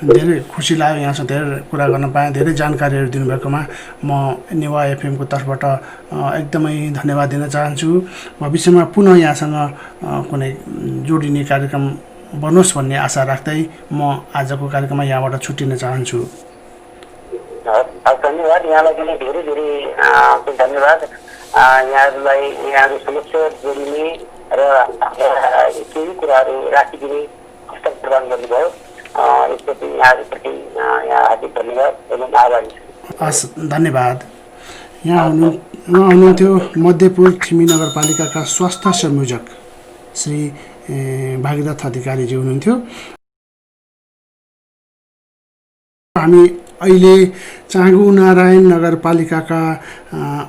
धेरै खुसी लाग्यो यहाँसँग धेरै कुरा गर्न पाएँ, धेरै जानकारीहरू दिनुभएकोमा म नेवा एफएमको तर्फबाट एकदमै धन्यवाद दिन चाहन्छु। भविष्यमा पुनः यहाँसँग कुनै जोडिने कार्यक्रम बनोस् भन्ने आशा राख्दै म आजको कार्यक्रममा यहाँबाट छुट्टिन चाहन्छु। धन्यवाद, यहाँलाई पनि धेरै धेरै धन्यवाद। यहाँहरू समस्या जोडिने र केही कुराहरू राखिदिने अवसर प्रदान गर्नुभयो, यसप्रति यहाँहरूप्रति हार्दिक धन्यवाद एवं आभारी छु। धन्यवाद। यहाँ हुनुहुन्थ्यो मध्यपुर थिमी नगरपालिकाका स्वास्थ्य संयोजक श्री भागीरथ अधिकारीजी हुनुहुन्थ्यो। हामी अहिले चाँगु नारायण नगरपालिकाका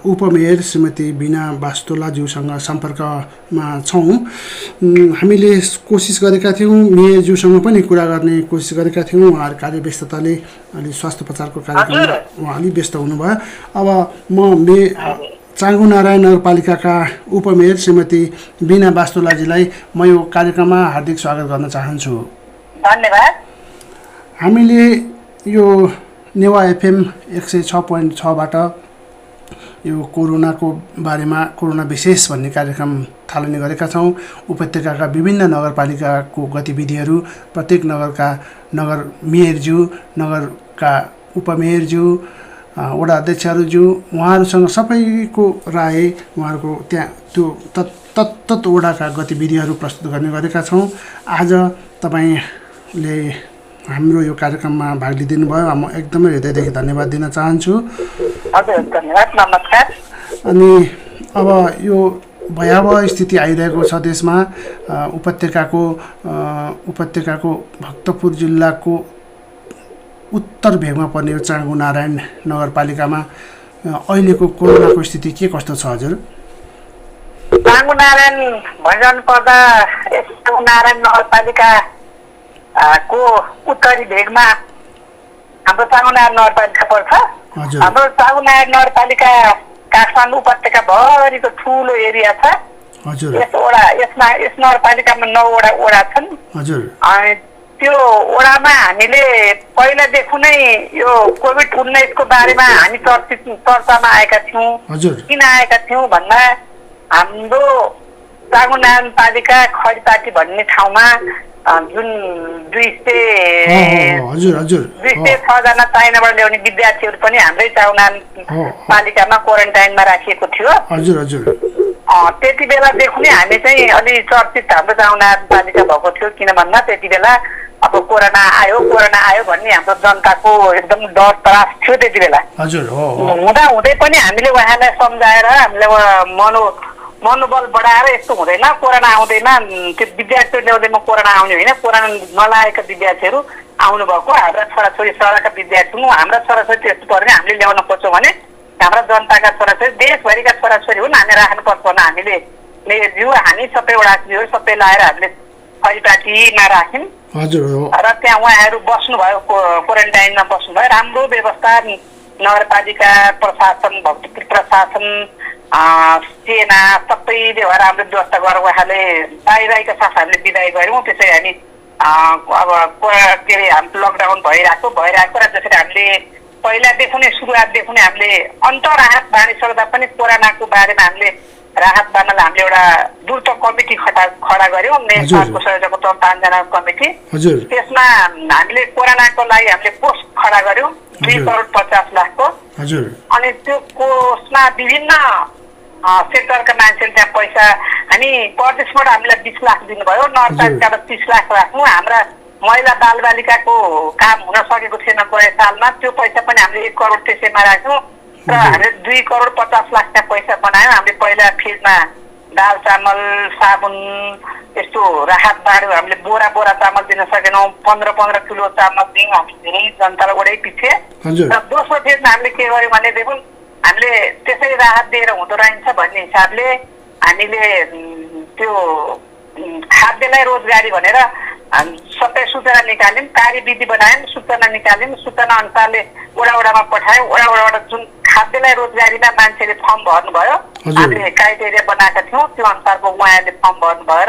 उपमेयर श्रीमती बिना वास्तोलाज्यूसँग सम्पर्कमा छौँ। हामीले कोसिस गरेका थियौँ मेयरज्यूसँग पनि कुरा गर्ने कोसिस गरेका थियौँ, उहाँहरू कार्यव्यस्तताले अलि स्वास्थ्य प्रचारको कार्यक्रममा उहाँ अलि व्यस्त हुनुभयो। अब म चाँगु नारायण नगरपालिकाका उपमेयर श्रीमती बिना वास्तोलाजीलाई म यो कार्यक्रममा हार्दिक स्वागत गर्न चाहन्छु। धन्यवाद। हामीले यो नेवा एफएम 106.6बाट यो कोरोनाको बारेमा कोरोना विशेष भन्ने कार्यक्रम थालनी गरेका छौँ। उपत्यकाका विभिन्न नगरपालिकाको गतिविधिहरू, प्रत्येक नगरका नगर मेयरज्यू, नगरका उपमेयरज्यू, वडा अध्यक्षहरूज्यू, उहाँहरूसँग सबैको राय, उहाँहरूको त्यहाँ त्यो तत्त वडाका गतिविधिहरू प्रस्तुत गर्ने गरेका छौँ। आज तपाईँले हाम्रो यो कार्यक्रममा भाग लिइदिनु भयो, म एकदमै हृदयदेखि धन्यवाद दिन चाहन्छु। हजुर धन्यवाद, नमस्कार। अनि अब यो भयावह स्थिति आइरहेको छ देशमा। उपत्यकाको भक्तपुर जिल्लाको उत्तर भेगमा पर्ने यो चाँगु नारायण नगरपालिकामा अहिलेको कोरोनाको स्थिति के कस्तो छ हजुर? चाँगुनारायण भइरहनु पर्दा यस चाँगुनारायण नगरपालिका को उत्तरी भेगमा हाम्रो चाँगुनारायण नगरपालिका पर्छ। हाम्रो चाँगुनारायण नगरपालिका काठमाडौँ उपत्यकाभरिको ठुलो एरिया छ। यस नगरपालिकामा 9 वडा छन्। अनि त्यो वडामा हामीले पहिलादेखि नै यो कोभिड-19 को बारेमा हामी चर्चामा आएका थियौँ। किन आएका थियौँ भन्दा हाम्रो चाँगुनारायण पालिका खरिपाटी भन्ने ठाउँमा जुन 206 जना चाइनाबाट ल्याउने विद्यार्थीहरू पनि हाम्रै चाँगुनारायण पालिकामा क्वारेन्टाइनमा राखिएको थियो। त्यति बेलादेखि नै हामी चाहिँ अलि चर्चित हाम्रो चाँगुनारायण पालिका भएको थियो। किन भन्दा त्यति बेला अब कोरोना आयो भन्ने हाम्रो जनताको एकदम डर त्रास थियो त्यति बेला। हुँदै पनि हामीले उहाँलाई सम्झाएर हामीले मनोबल बढाएर यस्तो हुँदैन, कोरोना आउँदैन, त्यो विद्यार्थीहरू ल्याउँदैमा कोरोना आउने होइन, कोरोना नलागेका विद्यार्थीहरू आउनुभएको हाम्रा छोराछोरी सरका विद्यार्थी हुन्। हाम्रा छोराछोरी त्यस्तो पऱ्यो भने हामीले ल्याउन खोज्छौँ भने हाम्रा जनताका छोराछोरी देशभरिका छोराछोरी हुन्, हामी राख्नुपर्छ भने हामीले हामी सबै वडाहरू सबै लाएर हामीले खरिपाटीमा राख्यौँ र त्यहाँ उहाँहरू बस्नुभयो, क्वारेन्टाइनमा बस्नुभयो। राम्रो व्यवस्था नगरपालिका प्रशासन, भक्तपुर प्रशासन, सेना सबैले भएर हाम्रो व्यवस्था गरेर उहाँले बाहिरका साथ हामीले विदाय गऱ्यौँ। त्यसै हामी अब के अरे हाम्रो लकडाउन भइरहेको र जसरी हामीले पहिलादेखि नै सुरुवातदेखि नै हामीले अन्तराहत बाँडिसक्दा पनि कोरोनाको बारेमा हामीले राहत बाँड्नलाई हामीले एउटा द्रुत कमिटी खडा गऱ्यौँ। मेयर साहबको सहयोगको 5 जनाको कमिटी। त्यसमा हामीले कोरोनाको लागि हामीले कोष खडा गऱ्यौँ 2,50,00,000 अनि त्यो कोषमा विभिन्न सेक्टरका मान्छेले त्यहाँ पैसा, हामी प्रदेशबाट हामीलाई 20 लाख दिनुभयो, नगरपालिकाबाट 30 लाख राख्नु। हाम्रा महिला बालबालिकाको काम हुन सकेको थिएन गए सालमा, त्यो पैसा पनि हामीले 1 करोड त्यसैमा राख्यौँ र हामीले 2,50,00,000 त्यहाँ पैसा बनायौँ। हामीले पहिला फेजमा दाल चामल साबुन यस्तो राहत बाँड्यौँ। हामीले बोरा चामल दिन सकेनौँ, 15 किलो चामल दियौँ हामी धेरै जनतालाई वडै पछि। र दोस्रो फेजमा हामीले के गर्यौँ भनेदेखि हामीले त्यसरी राहत दिएर हुँदो रहेछ भन्ने हिसाबले हामीले त्यो खाद्यलाई रोजगारी भनेर सबै सूचना निकाल्यौँ, कार्यविधि बनायौँ, सूचना निकाल्यौँ, सूचना अनुसारले वडामा पठायौँ। वडाबाट जुन खाद्यलाई रोजगारीमा मान्छेले फर्म भर्नुभयो, हामीले क्राइटेरिया बनाएका थियौँ, त्यो अनुसारको उहाँहरूले फर्म भर्नुभयो र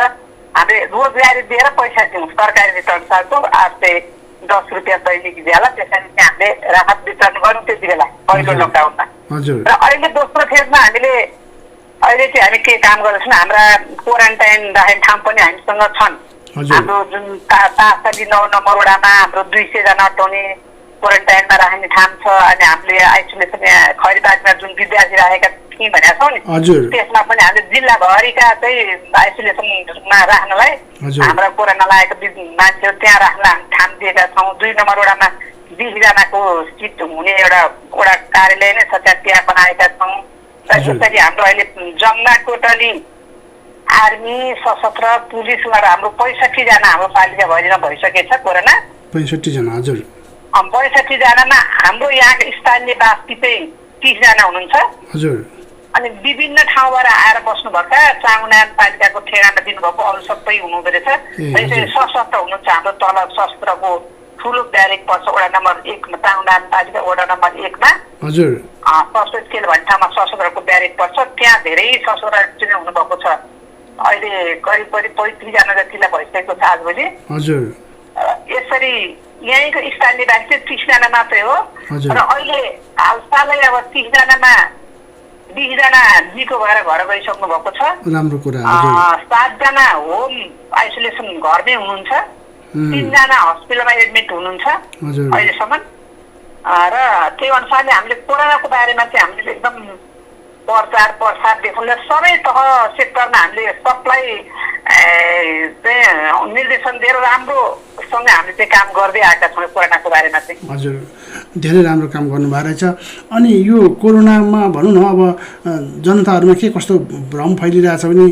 हामीले रोजगारी दिएर पैसा दियौँ। सरकारी नीति अनुसारको 810 रुपियाँ दैनिक ज्याला, त्यसरी चाहिँ हामीले राहत वितरण गऱ्यौँ त्यति बेला पहिलो लकडाउनमा। र अहिले दोस्रो फेजमा अहिले चाहिँ हामी के काम गर्दैछौँ, हाम्रा क्वारेन्टाइन राख्ने ठाउँ पनि हामीसँग छन्। हाम्रो जुन 9 नम्बर वडामा हाम्रो 200 जना अटाउने क्वारेन्टाइनमा राख्ने ठाउँ छ। अनि हामीले आइसोलेसन यहाँ खरिपाटीमा जुन विद्यार्थी राखेका थियौँ भनेका छौँ नि, त्यसमा पनि हामीले जिल्लाभरिका चाहिँ आइसोलेसनमा राख्नलाई हाम्रा कोरोना लागेको मान्छेहरू त्यहाँ राख्न हामी ठाउँ दिएका छौँ। 2 नम्बर वडामा 20 जनाको सिट हुने एउटा वडा कार्यालय नै छ, त्यहाँ बनाएका छौँ। र यसरी हाम्रो अहिले जम्मा टोटली आर्मी, सशस्त्र, पुलिसबाट हाम्रो 65 जना हाम्रो पालिका भरिमा भइसकेछ कोरोना। 65 जना, हजुर। 65 जनामा हाम्रो यहाँको स्थानीय वासी चाहिँ 30 जना हुनुहुन्छ। अनि विभिन्न ठाउँबाट आएर बस्नुभएका चाँगुनारायण पालिकाको ठेगाना दिनुभएको अरू सबै हुनुहुँदो रहेछ। त्यसरी सशस्त्र हुनुहुन्छ, हाम्रो तल शस्त्रको ठुलो ब्यारेक पर्छ वडा नम्बर 1 मा, चाँगुनारायण पालिका वडा नम्बर 1 मा। सशस्त्र स्केल भन्ने ठाउँमा सशस्त्रको ब्यारेक पर्छ, त्यहाँ धेरै सशस्त्र चाहिँ हुनुभएको छ। अहिले करिब 35 जना जतिलाई भइसकेको छ आजभोलि। यसरी यहीँको स्थानीय वासी चाहिँ 30 जना मात्रै हो। र अहिले हालसालै अब 30 जनामा 20 जना जिको भएर घर गइसक्नु भएको छ। 7 जना होम आइसोलेसन घरमै हुनुहुन्छ, 3 जना हस्पिटलमा एडमिट हुनुहुन्छ अहिलेसम्म। र त्यही अनुसारले हामीले कोरोनाको बारेमा चाहिँ हामीले एकदम प्रचार प्रसारदेखि लिएर सबै तह सेक्टरमा हामीले सबलाई चाहिँ निर्देशन दिएर राम्रोसँग हामीले चाहिँ काम गर्दै आएका छौँ कोरोनाको बारेमा चाहिँ। हजुर, धेरै राम्रो काम गर्नुभएको रहेछ। अनि यो कोरोनामा भनौँ न अब जनताहरूमा के कस्तो भ्रम फैलिरहेछ भने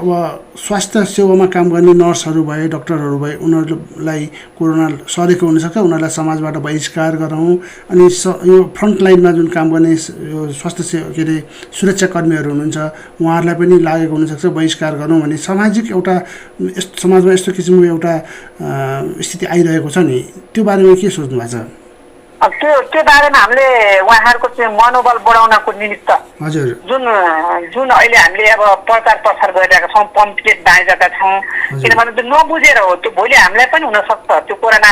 अब स्वास्थ्य सेवामा काम गर्ने नर्सहरू भए डक्टरहरू भए उनीहरूलाई कोरोना सरेको हुनसक्छ उनीहरूलाई समाजबाट बहिष्कार गरौँ अनि यो फ्रन्ट लाइनमा जुन काम गर्ने यो स्वास्थ्य के अरे सुरक्षाकर्मीहरू हुनुहुन्छ उहाँहरूलाई पनि लागेको हुनसक्छ बहिष्कार गरौँ भने सामाजिक एउटा समाजमा यस्तो किसिमको एउटा स्थिति आइरहेको छ नि त्यो बारेमा के सोच्नु भएको छ त्यो बारेमा हामीले उहाँहरूको चाहिँ मनोबल बढाउनको निमित्त हजुर जुन अहिले हामीले अब प्रचार प्रसार गरिरहेका छौँ पम्पलेट बाँडिरहेका छौँ किनभने त्यो नबुझेर हो त्यो भोलि हामीलाई पनि हुनसक्छ त्यो कोरोना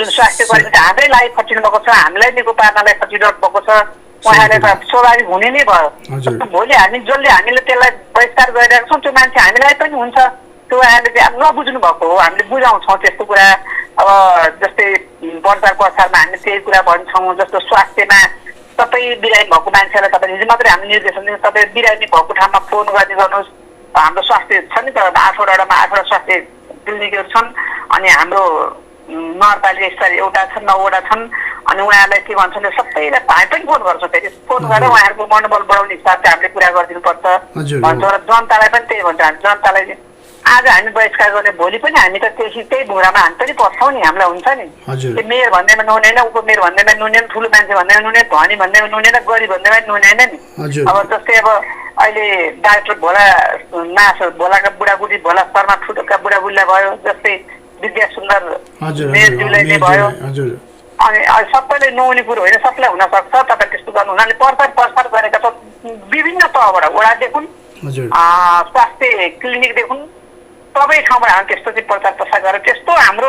जुन स्वास्थ्य कर्मी हाम्रै लागि खटिनु भएको छ हामीलाई निको पार्नलाई खटिरहनु भएको छ उहाँहरूले त स्वाभाविक हुने नै भयो भोलि हामी जसले हामीले त्यसलाई बहिष्कार गरिरहेका छौँ त्यो मान्छे हामीलाई पनि हुन्छ त्यो उहाँहरूले चाहिँ अब नबुझ्नु भएको हो हामीले बुझाउँछौँ त्यस्तो कुरा अब जस्तै प्रचार प्रसारमा हामीले त्यही कुरा भन्छौँ जस्तो स्वास्थ्यमा सबै बिरामी भएको मान्छेलाई तपाईँले हिजो मात्रै हामीले निर्देशन दिनु तपाईँ बिरामी भएको ठाउँमा फोन गर्ने गर्नुहोस् हाम्रो स्वास्थ्य छ नि त 8वटामा 8वटा स्वास्थ्य क्लिनिकहरू छन् अनि हाम्रो नगरपालिका स्तरीय एउटा छ 9वटा छन् अनि उहाँहरूलाई के भन्छ भने सबैलाई हामी पनि फोन गर्छौँ फेरि फोन गरेर उहाँहरूको मनोबल बढाउने हिसाबले हामीले कुरा गरिदिनुपर्छ भन्छ र जनतालाई पनि त्यही भन्छ हामी जनतालाई आज हामी बहिष्कार गर्ने भोलि पनि हामी त त्यही भुरामा हामी पनि पर्छौँ नि हामीलाई हुन्छ नि त्यो मेयर भन्दैमा नुनेन उपमेयर भन्दैमा नुनेन ठुलो मान्छे भन्दैमा नुने धनी भन्दैमा नुनेन गरिब भन्दैमा नुनेन नि अब जस्तै अब अहिले डाक्टर भोलाका बुढाबुढी भोला शर्मा ठुलोका बुढाबुढीलाई भयो जस्तै विद्या सुन्दर मेयरज्यूलाई भयो अनि सबैले नहुने कुरो होइन सबैलाई हुनसक्छ तपाईँ त्यस्तो गर्नु हुनाले प्रचार प्रसार गरेका छ विभिन्न तहबाट वडादेखि स्वास्थ्य क्लिनिकदेखि सबै ठाउँबाट हामी त्यस्तो चाहिँ प्रचार प्रसार गरेर त्यस्तो हाम्रो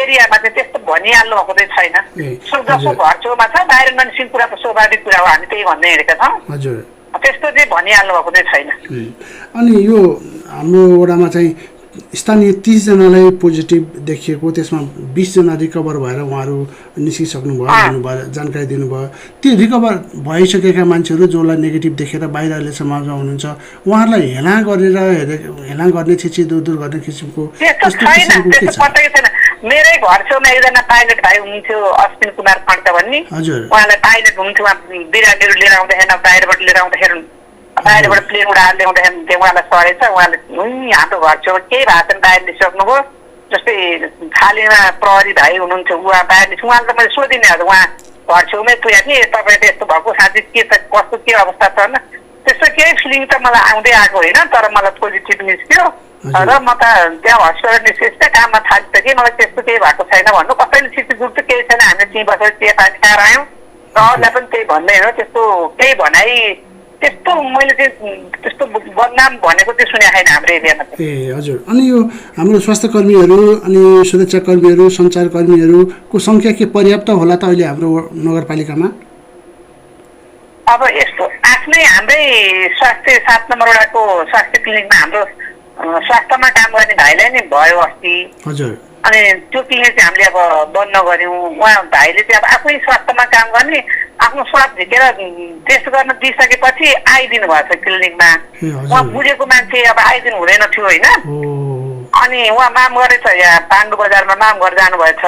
एरियामा चाहिँ त्यस्तो भनिहाल्नु भएको चाहिँ छैन जस्तो घर छेउमा छ बाहिर मान्छेको कुरा त स्वाभाविक कुरा हो हामी त्यही भन्दै हिँडेका छौँ त्यस्तो चाहिँ भनिहाल्नु भएको चाहिँ छैन अनि यो हाम्रो वडामा चाहिँ स्थानीय 30 जनालाई पोजिटिभ देखिएको त्यसमा 20 जना रिकभर भएर उहाँहरू निस्किसक्नुभयो भन्नुभयो जानकारी दिनुभयो ती रिकभर भइसकेका मान्छेहरू जसलाई नेगेटिभ देखेर बाहिर अहिले समाजमा हुनुहुन्छ उहाँहरूलाई हेला गर्ने छिछि दूर गर्ने किसिमको मेरै घर छेउमा एकजना पाइलट भाइ हुनुहुन्थ्यो अश्विन कुमार खड्का भन्ने उहाँलाई पाइलट हुनुहुन्थ्यो बिरामीहरू लिएर आउँदाखेरि बाहिरबाट लिएर आउँदाखेरि बाहिरबाट प्लेन उडाएर ल्याउँदाखेरि उहाँलाई सरेछ उहाँले हाम्रो घर छेउमा केही भएको छैन बाहिर निस्किसक्नुभयो जस्तै खालीमा प्रहरी भाइ हुनुहुन्थ्यो उहाँ बाहिर निस्क उहाँले त मैले सोधिनँ हजुर उहाँ घर छेउमै पुगेँ नि तपाईँ त यस्तो भएको साथी के छ कस्तो के अवस्था छ होइन त्यस्तो केही फिलिङ त मलाई आउँदै आएको होइन तर मलाई पोजिटिभ निस्क्यो र म त त्यहाँ हस्पिटल निस्केपछि काममा थालिसकेँ मलाई त्यस्तो केही भएको छैन भन्नु कसैले छिटो केही छैन हामीले त्यहीँ बसेर चिया पानी खाएर आयौँ र अरूलाई पनि त्यही भन्दै हो त्यस्तो केही भनाइ त्यस्तो मैले चाहिँ त्यस्तो बदनाम भनेको चाहिँ सुनेको छैन हाम्रो एरियामा ए हजुर अनि यो हाम्रो स्वास्थ्य कर्मीहरू अनि सुरक्षाकर्मीहरू सञ्चारकर्मीहरूको सङ्ख्या के पर्याप्त होला त अहिले हाम्रो नगरपालिकामा अब यस्तो आफ्नै हाम्रै स्वास्थ्य 7 नम्बर वडाको स्वास्थ्य क्लिनिकमा हाम्रो स्वास्थ्यमा काम गर्ने भाइलाई नै भयो अस्ति हजुर अनि त्यो क्लिनिक चाहिँ हामीले अब बन्द गऱ्यौँ उहाँ भाइले चाहिँ अब आफै स्वास्थ्यमा काम गर्ने आफ्नो स्वास्थ्य झिकेर टेस्ट गर्न दिइसकेपछि आइदिनु भएको छ क्लिनिकमा उहाँ बुझेको मान्छे अब आइदिनु हुँदैन थियो होइन अनि उहाँ मामगढ छ यहाँ पाण्डु बजारमा मामगढ जानुभएछ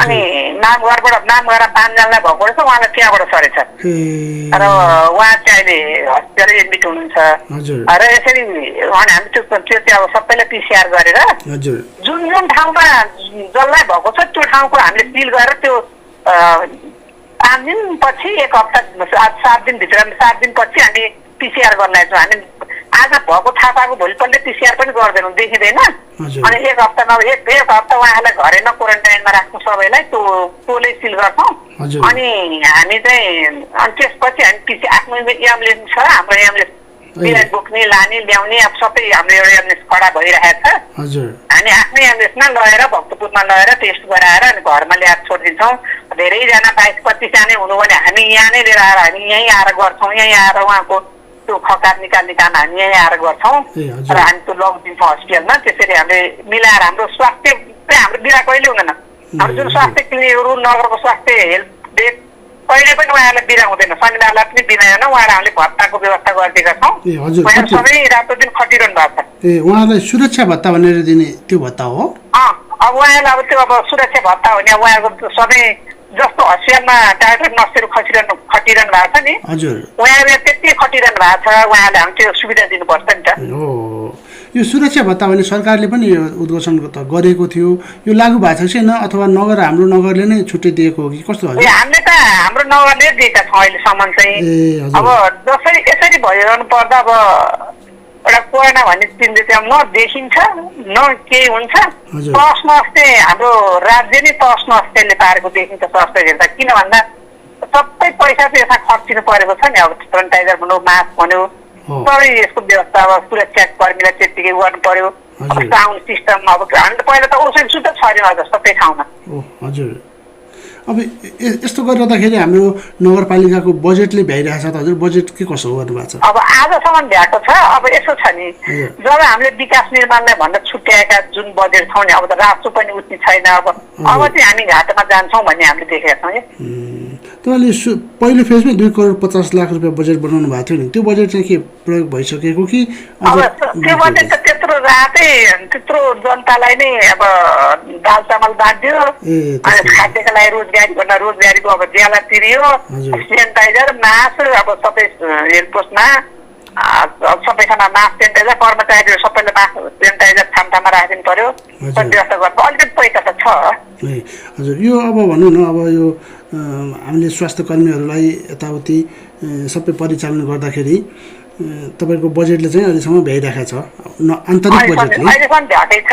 अनि नामघरबाट 5 जनालाई भएको रहेछ उहाँलाई त्यहाँबाट सरेछ र उहाँ चाहिँ अहिले हस्पिटल एडमिट हुनुहुन्छ र यसरी अनि हामी त्यो चाहिँ अब सबैलाई पिसिआर गरेर जुन ठाउँमा जसलाई भएको छ त्यो ठाउँको हामीले सिल गरेर त्यो 5 दिनपछि 1 हप्ता 7 दिनभित्र 7 दिनपछि हामी पिसिआर गर्न लाग्छौँ हामी आज भएको थाहा पाएको भोलिपल्ट पिसिआर पनि गर्दैनौँ देखिँदैन अनि 1 हप्तामा एक हप्ता उहाँहरूलाई घरैमा क्वारेन्टाइनमा राख्छौँ सबैलाई टोलै सिल गर्छौँ अनि हामी चाहिँ त्यसपछि हामी आफ्नो एम्बुलेन्स छ हाम्रो एम्बुलेन्स बिरामी बोक्ने लाने ल्याउने अब सबै हाम्रो एउटा एम्बुलेन्स खडा भइरहेको छ हामी आफ्नै एम्बुलेन्समा लगेर भक्तपुरमा लगेर टेस्ट गराएर अनि घरमा ल्याएर छोडिदिन्छौँ धेरैजना 22-25 जना हुनु भने हामी यहाँ नै लिएर आएर हामी यहीँ आएर गर्छौँ यहीँ आएर उहाँको त्यो खकार निकाल्ने काम हामी यहीँ आएर गर्छौँ र हामी त्यो लगिदिन्छौँ हस्पिटलमा त्यसरी हामीले मिलाएर हाम्रो स्वास्थ्य चाहिँ हाम्रो बिरा कहिले हुँदैन हाम्रो जुन स्वास्थ्य क्लिनिकहरू नगरको स्वास्थ्य हेल्थ डेट कहिले पनि उहाँहरूलाई बिरा हुँदैन शनिबारलाई पनि बिना होइन उहाँलाई हामीले भत्ताको व्यवस्था गरिदिएका छौँ उहाँहरू सबै रातो दिन खटिरहनु भएको छ ए उहाँलाई सुरक्षा भत्ता भनेर दिने त्यो भत्ता हो अब उहाँहरूलाई अब त्यो अब सुरक्षा भत्ता हो नि उहाँहरूको सबै जस्तो हस्पिटलमा डाक्टर नर्सहरू खटिरहनु भएको छ नि हजुर उहाँहरूले त्यति खटिरहनु भएको छ उहाँहरूले हामी त्यो सुविधा दिनुपर्छ नि त यो सुरक्षा भत्ता भने सरकारले पनि यो उद्घोषण त गरेको थियो, यो लागू भएको छ छैन अथवा नगर हाम्रो नगरले नै छुट्टै दिएको हो कि कस्तो हो? हामीले त हाम्रो नगरले दिएका छौँ अहिलेसम्म चाहिँ। अब जसरी यसरी भइरहनु पर्दा अब एउटा कोरोना भन्ने चिन्ह चाहिँ न देखिन्छ न केही हुन्छ। तस नस्ते हाम्रो राज्य नै तस नस्तेले पारेको देखिन्छ स्वास्थ्य हेर्दा। किन भन्दा सबै पैसा चाहिँ यसमा खर्चिनु परेको छ नि। अब सेनिटाइजर भन्यो, मास्क भन्यो, सबै यसको व्यवस्था अब सुरक्षा कर्मीलाई त्यतिकै गर्नु पर्यो। साउन्ड सिस्टम अब हामी त पहिला त औषधि सुत्त छैन अझ सबै ठाउँमा। हजुर, अब यस्तो गरिरहँदाखेरि हाम्रो नगरपालिकाको बजेटले भ्याइरहेको छ त हजुर? बजेट के कसो गर्नुभएको छ? अब आजसम्म भ्याएको छ। अब यसो छ नि, जब हामीले विकास निर्माणलाई भनेर छुट्याएका जुन बजेट छौँ नि, अब त राजस्व पनि उठ्ने छैन। अब चाहिँ हामी घाटामा जान्छौँ भन्ने हामीले देखेका छौँ। तपाईँले पहिलो फेजमै 2 करोड 50 लाख रुपियाँ बजेट बनाउनु भएको थियो नि, त्यो बजेट चाहिँ के प्रयोग भइसकेको कि? अब त्यो बजेट त त्यत्रो रातै त्यत्रो जनतालाई नै अब दाल चामल बाँडिदियो, खाद्यका लागि रोजगारीको अब ज्याला तिरियो, सेनिटाइजर मास्क अब सबै हेल्पपोस्टमा सबैसँग मास्क सेनिटाइजर, कर्मचारीहरू सबैले मास्क सेनिटाइजर ठाउँमा राखिदिनु पर्यो। व्यवस्था गर्नु अलिकति पैसा त छ। हजुर, यो अब भनौँ न, अब यो हामीले स्वास्थ्य कर्मीहरूलाई यताउति सबै परिचालन गर्दाखेरि तपाईँको बजेटले चाहिँ अहिलेसम्म भ्याइरहेको छ, आन्तरिक बजेटले अहिलेसम्म भ्याएकै छ।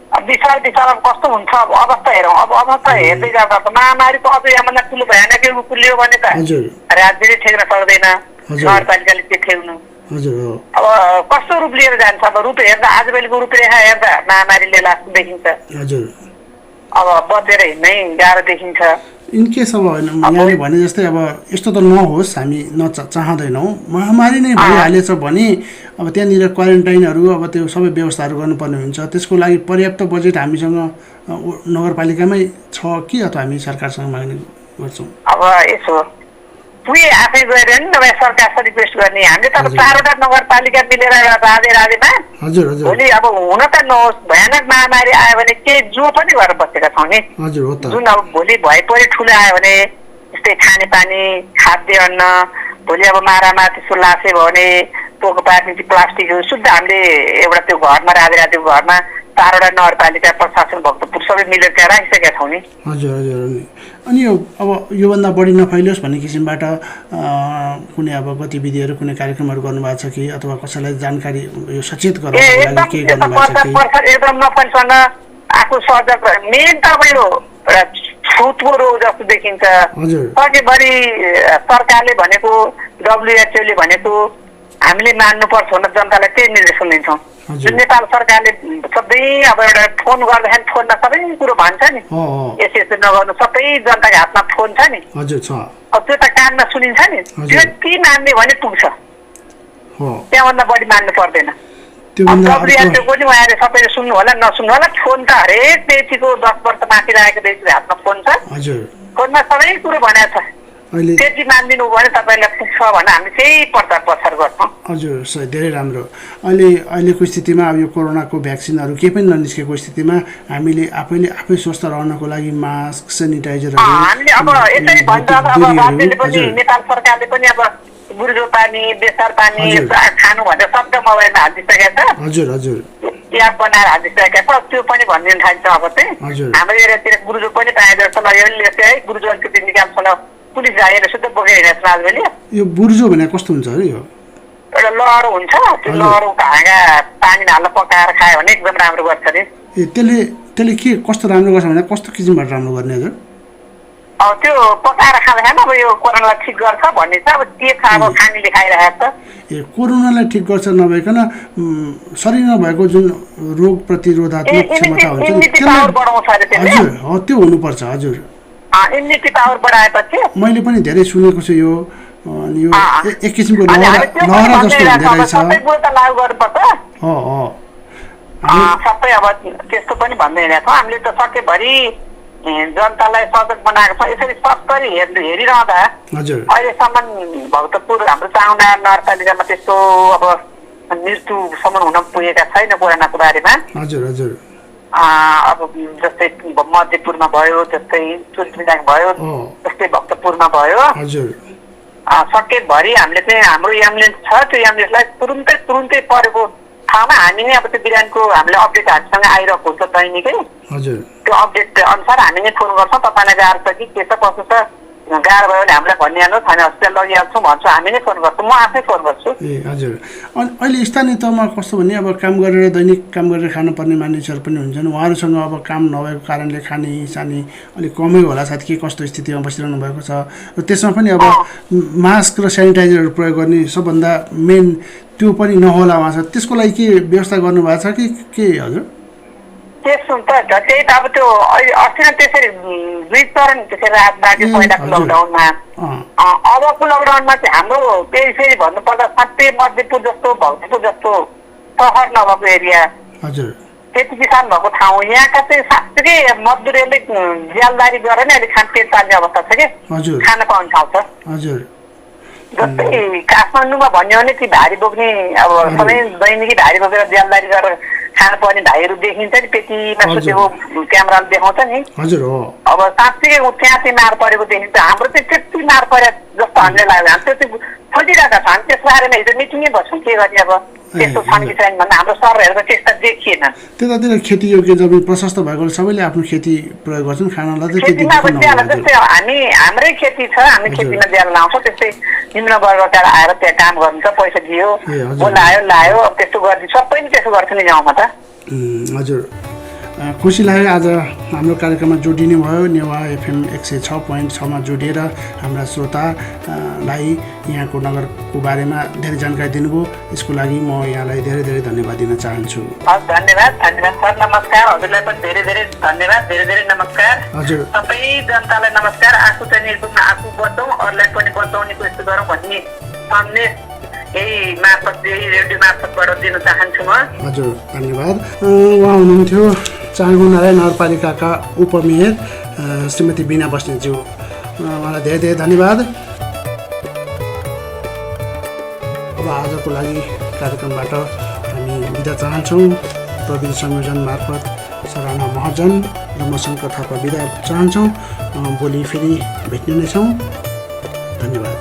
अब विशाल कस्तो हुन्छ अब अवस्था हेरौँ। अब अवस्था हेर्दै जाँदा त महामारीको अझ यहाँभन्दा ठुलो भएन के कुलियो भने त राज्यले ठेक्न सक्दैन, नगरपालिकाले के ठेक्नु। अब कस्तो रूप लिएर जान्छ? अब रूप हेर्दा आजभोलिको रूपरेखा हेर्दा महामारीले लास्ट देखिन्छ। अब बचेर हिँड्नै गाह्रो देखिन्छ। इनकेस अब यहाँले भने जस्तै अब यस्तो त नहोस्, हामी चाहँदैनौँ। महामारी नै भइहालेछ भने अब त्यहाँनिर क्वारेन्टाइनहरू अब त्यो सबै व्यवस्थाहरू गर्नुपर्ने हुन्छ। त्यसको लागि पर्याप्त बजेट हामीसँग नगरपालिकामै छ कि अथवा हामी सरकारसँग माग्ने गर्छौँ? अब यसो पुगे आफै गएर नि तपाईँ सरकारसँग रिक्वेस्ट गर्ने। हामीले त 4वटा नगरपालिका मिलेर राधेमा भोलि अब हुन त नहोस्, भयानक महामारी आयो भने केही जो पनि गरेर बसेका छौँ नि। जुन अब भोलि भइपरि ठुलो आयो भने जस्तै खानेपानी, खाद्य अन्न, भोलि अब मारामा त्यसो लासे भयो भने पोको पार्ने प्लास्टिकहरू शुद्ध हामीले एउटा त्यो घरमा राधेको घरमा 4वटा नगरपालिका प्रशासन भक्तपुर सबै मिलेर त्यहाँ राखिसकेका छौँ नि। हजुर। अनि यो अब योभन्दा बढी नफैलियोस् भन्ने किसिमबाट कुनै अब गतिविधिहरू कुनै कार्यक्रमहरू गर्नुभएको छ कि अथवा कसैलाई जानकारी यो सचेत गराउनको लागि के गर्नुभएको छ कि? एकदम नफैलसँग आफू सजग। मेन त अब यो छुतको रोग जस्तो देखिन्छ। सकेभरि सरकारले भनेको, WHO ले भनेको हामीले मान्नुपर्छ भनेर जनतालाई त्यही निर्देशन दिन्छौँ। जुन नेपाल सरकारले सधैँ अब एउटा फोन गर्दाखेरि फोनमा सबै कुरो भन्छ नि, यसो नगर्नु, सबै जनताको हातमा फोन छ नि। अब त्यो त कानमा सुनिन्छ नि, त्यो के मान्ने भने पुग्छ, त्यहाँभन्दा बढी मान्नु पर्दैन। WHO पनि उहाँले सबैले सुन्नु होला नसुन्नु होला, फोन त हरेक व्यक्तिको 10 वर्ष माथि लागेको व्यक्तिको हातमा फोन छ। फोनमा सबै कुरो भनेको छ। त्यति मानिदिनु भने तपाईँलाई पुग्छ भने हामी त्यही प्रचार प्रसार गर्छौँ। हजुर, सही, धेरै राम्रो। अहिलेको स्थितिमा अब यो कोरोनाको भ्याक्सिनहरू केही पनि ननिस्केको स्थितिमा हामीले आफै स्वस्थ रहनको लागि मास्क, सेनिटाइजरहरू हामीले अब यसरी भन्छ। अब राज्यले पनि नेपाल सरकारले पनि अब बुर्जो पानी, बेसार पानी खानु भनेर शब्द मोबाइलमा हालिदिइसकेको छ। एप बनाएर हालिदिइसकेका छ। त्यो पनि भनिदिनु थाल्छ। अब चाहिँ हाम्रो एरियातिर बुर्जो पनि पाइँदो रहेछ। ल यो लिएको है बुर्जो अलिकति निकाल्छ, पुलिस गाडीहरू शुद्ध बोकेर हिँडेको छ आजभोलि। यो बुर्जो भने कस्तो हुन्छ अरे? यो एउटा लहरो हुन्छ, त्यो लहरोको हाँगा पानी हाल्न पकाएर खायो भने एकदम राम्रो गर्छ अरे। त्यसले के कस्तो राम्रो गर्छ भने कस्तो किसिमबाट राम्रो गर्ने हजुर? अब त्यो पकाएर खाँदाखेरि अब यो कोरोनालाई ठिक गर्छ भन्ने छ। अब के छ, अब खानीले खाइरहेको छ। कोरोनालाई ठिक गर्छ नभइकन शरीरमा भएको जुन रोग प्रतिरोधात्मक क्षमता हुन्छ नि त्यसलाई बढाउँछ अरे। हजुर, त्यो हुनुपर्छ। हजुर, इम्युनिटी पावर बढाएपछि मैले पनि धेरै सुनेको छु यो। अनि यो एक किसिमको लहरा जस्तो हुँदो रहेछ। सबै कुरो त लागू गर्नुपर्छ। सबै अब त्यस्तो पनि भन्दै हिँडेको छौँ हामीले त। सकेभरि जनतालाई सजग बनाएको छ। यसरी सबै हेरिरहँदा अहिलेसम्म भक्तपुर हाम्रो चाउना नगरपालिकामा त्यस्तो अब मृत्युसम्म हुन पुगेका छैन कोरोनाको बारेमा। अब जस्तै मध्यपुरमा भयो, जस्तै चुनचुनाङ भयो, जस्तै भक्तपुरमा भयो। सकेभरि हामीले चाहिँ हाम्रो एम्बुलेन्स छ, त्यो एम्बुलेन्सलाई तुरुन्तै परेको ठाउँमा हामी नै अब त्यो बिरानको हामीले अपडेट हामीसँग आइरहेको हुन्छ दैनिकै हजुर त्यो अपडेट अनुसार हामी नै फोन गर्छौँ तपाईँलाई गाह्रो छ कि के छ कसो छ गाह्रो भयो भने हामीलाई भनिहाल्नु छैन हस्पिटल लगिहाल्छौँ भन्छु हामी नै फोन गर्छौँ म आफै फोन गर्छु ए हजुर अनि अहिले स्थानीय तहमा कस्तो भने अब काम गरेर दैनिक काम गरेर खानुपर्ने मानिसहरू पनि हुन्छन् उहाँहरूसँग अब काम नभएको कारणले खाने सानी अलिक कमै होला सायद के कस्तो स्थितिमा बसिरहनु भएको छ र त्यसमा पनि अब मास्क र सेनिटाइजरहरू प्रयोग गर्ने सबभन्दा मेन त्यो पनि नहोला उहाँ त्यसको लागि के व्यवस्था गर्नुभएको छ कि के हजुर त्यसो त त्यही त अब त्यो अस्ति नै त्यसरी 2 चरण त्यसरी रात बाँड्यो पहिलाको लकडाउनमा अबको लकडाउनमा चाहिँ हाम्रो त्यही फेरि भन्नुपर्दा साँच्चै मध्यपुर जस्तो भक्तपुर जस्तो सहर नभएको एरिया हजुर त्यति किसान भएको ठाउँ यहाँका चाहिँ साँच्चै मजदुरहरूले ज्यालदारी गरेर नै अहिले खानपिन पाल्ने अवस्था छ कि हजुर खान पाउने ठाउँ छ हजुर जस्तै काठमाडौँमा भन्यो भने ती भारी बोक्ने अब सबै दैनिकी भारी बोकेर ज्यालदारी गरेर खानु पर्ने भाइहरू देखिन्छ नि पेटीमा सुतेको क्यामेराले देखाउँछ नि हजुर हो अब साँच्चै त्यहाँ चाहिँ मार परेको देखिन्छ हाम्रो चाहिँ त्यति मार परे जस्तो हामीले लाग्यो हामी त्यो खोजिरहेका छौँ हामी त्यसको बारेमा हिजो मिटिङै बस्छौँ के गर्ने अब त्यस्तो छन् कि छैन भन्दा हाम्रो सरहरूको त्यस्ता देखिएन त्यतातिर खेती योग्य जमिन प्रशस्त भएकोले सबैले आफ्नो खेती प्रयोग गर्छन् खानालाई त त्यति खेतीमा अब ज्याला जस्तै हामी हाम्रै खेती छ हामी खेतीमा ज्याला लाउँछौँ त्यस्तै निम्न वर्गका आएर त्यहाँ काम गर्नुहुन्छ पैसा दियो बोलायो लायो अब त्यस्तो गरिदियो सबै नै त्यसो गर्छ नि गाउँमा त हजुर खुसी लाग्यो आज हाम्रो कार्यक्रममा जोडिने भयो नेवा एफएम 106.6मा जोडिएर हाम्रा श्रोतालाई यहाँको नगरको बारेमा धेरै जानकारी दिनुभयो यसको लागि म यहाँलाई धेरै धेरै धन्यवाद दिन चाहन्छु धन्यवाद धन्यवाद सर नमस्कार हजुरलाई पनि धेरै धेरै धन्यवाद धेरै धेरै नमस्कार हजुर सबै जनतालाई नमस्कार आफू चाहिँ निर्भरमा आफू बचाउँ अरूलाई पनि बचाउने कोसिस गरौँ भन्ने सन्देश यही मार्फत यही रेडियो मार्फतबाट दिन चाहन्छु म हजुर धन्यवाद उहाँ हुनुहुन्थ्यो चाँगु नारायण नगरपालिकाका उपमेयर श्रीमती बिना बस्नेतज्यू उहाँलाई धेरै धेरै धन्यवाद अब आजको लागि कार्यक्रमबाट हामी बिदा चाहन्छौँ प्रविधि संयोजन मार्फत सराना महर्जन र म शङ्कर थापा बिदा चाहन्छौँ भोलि फेरि भेट्ने नै छौँ धन्यवाद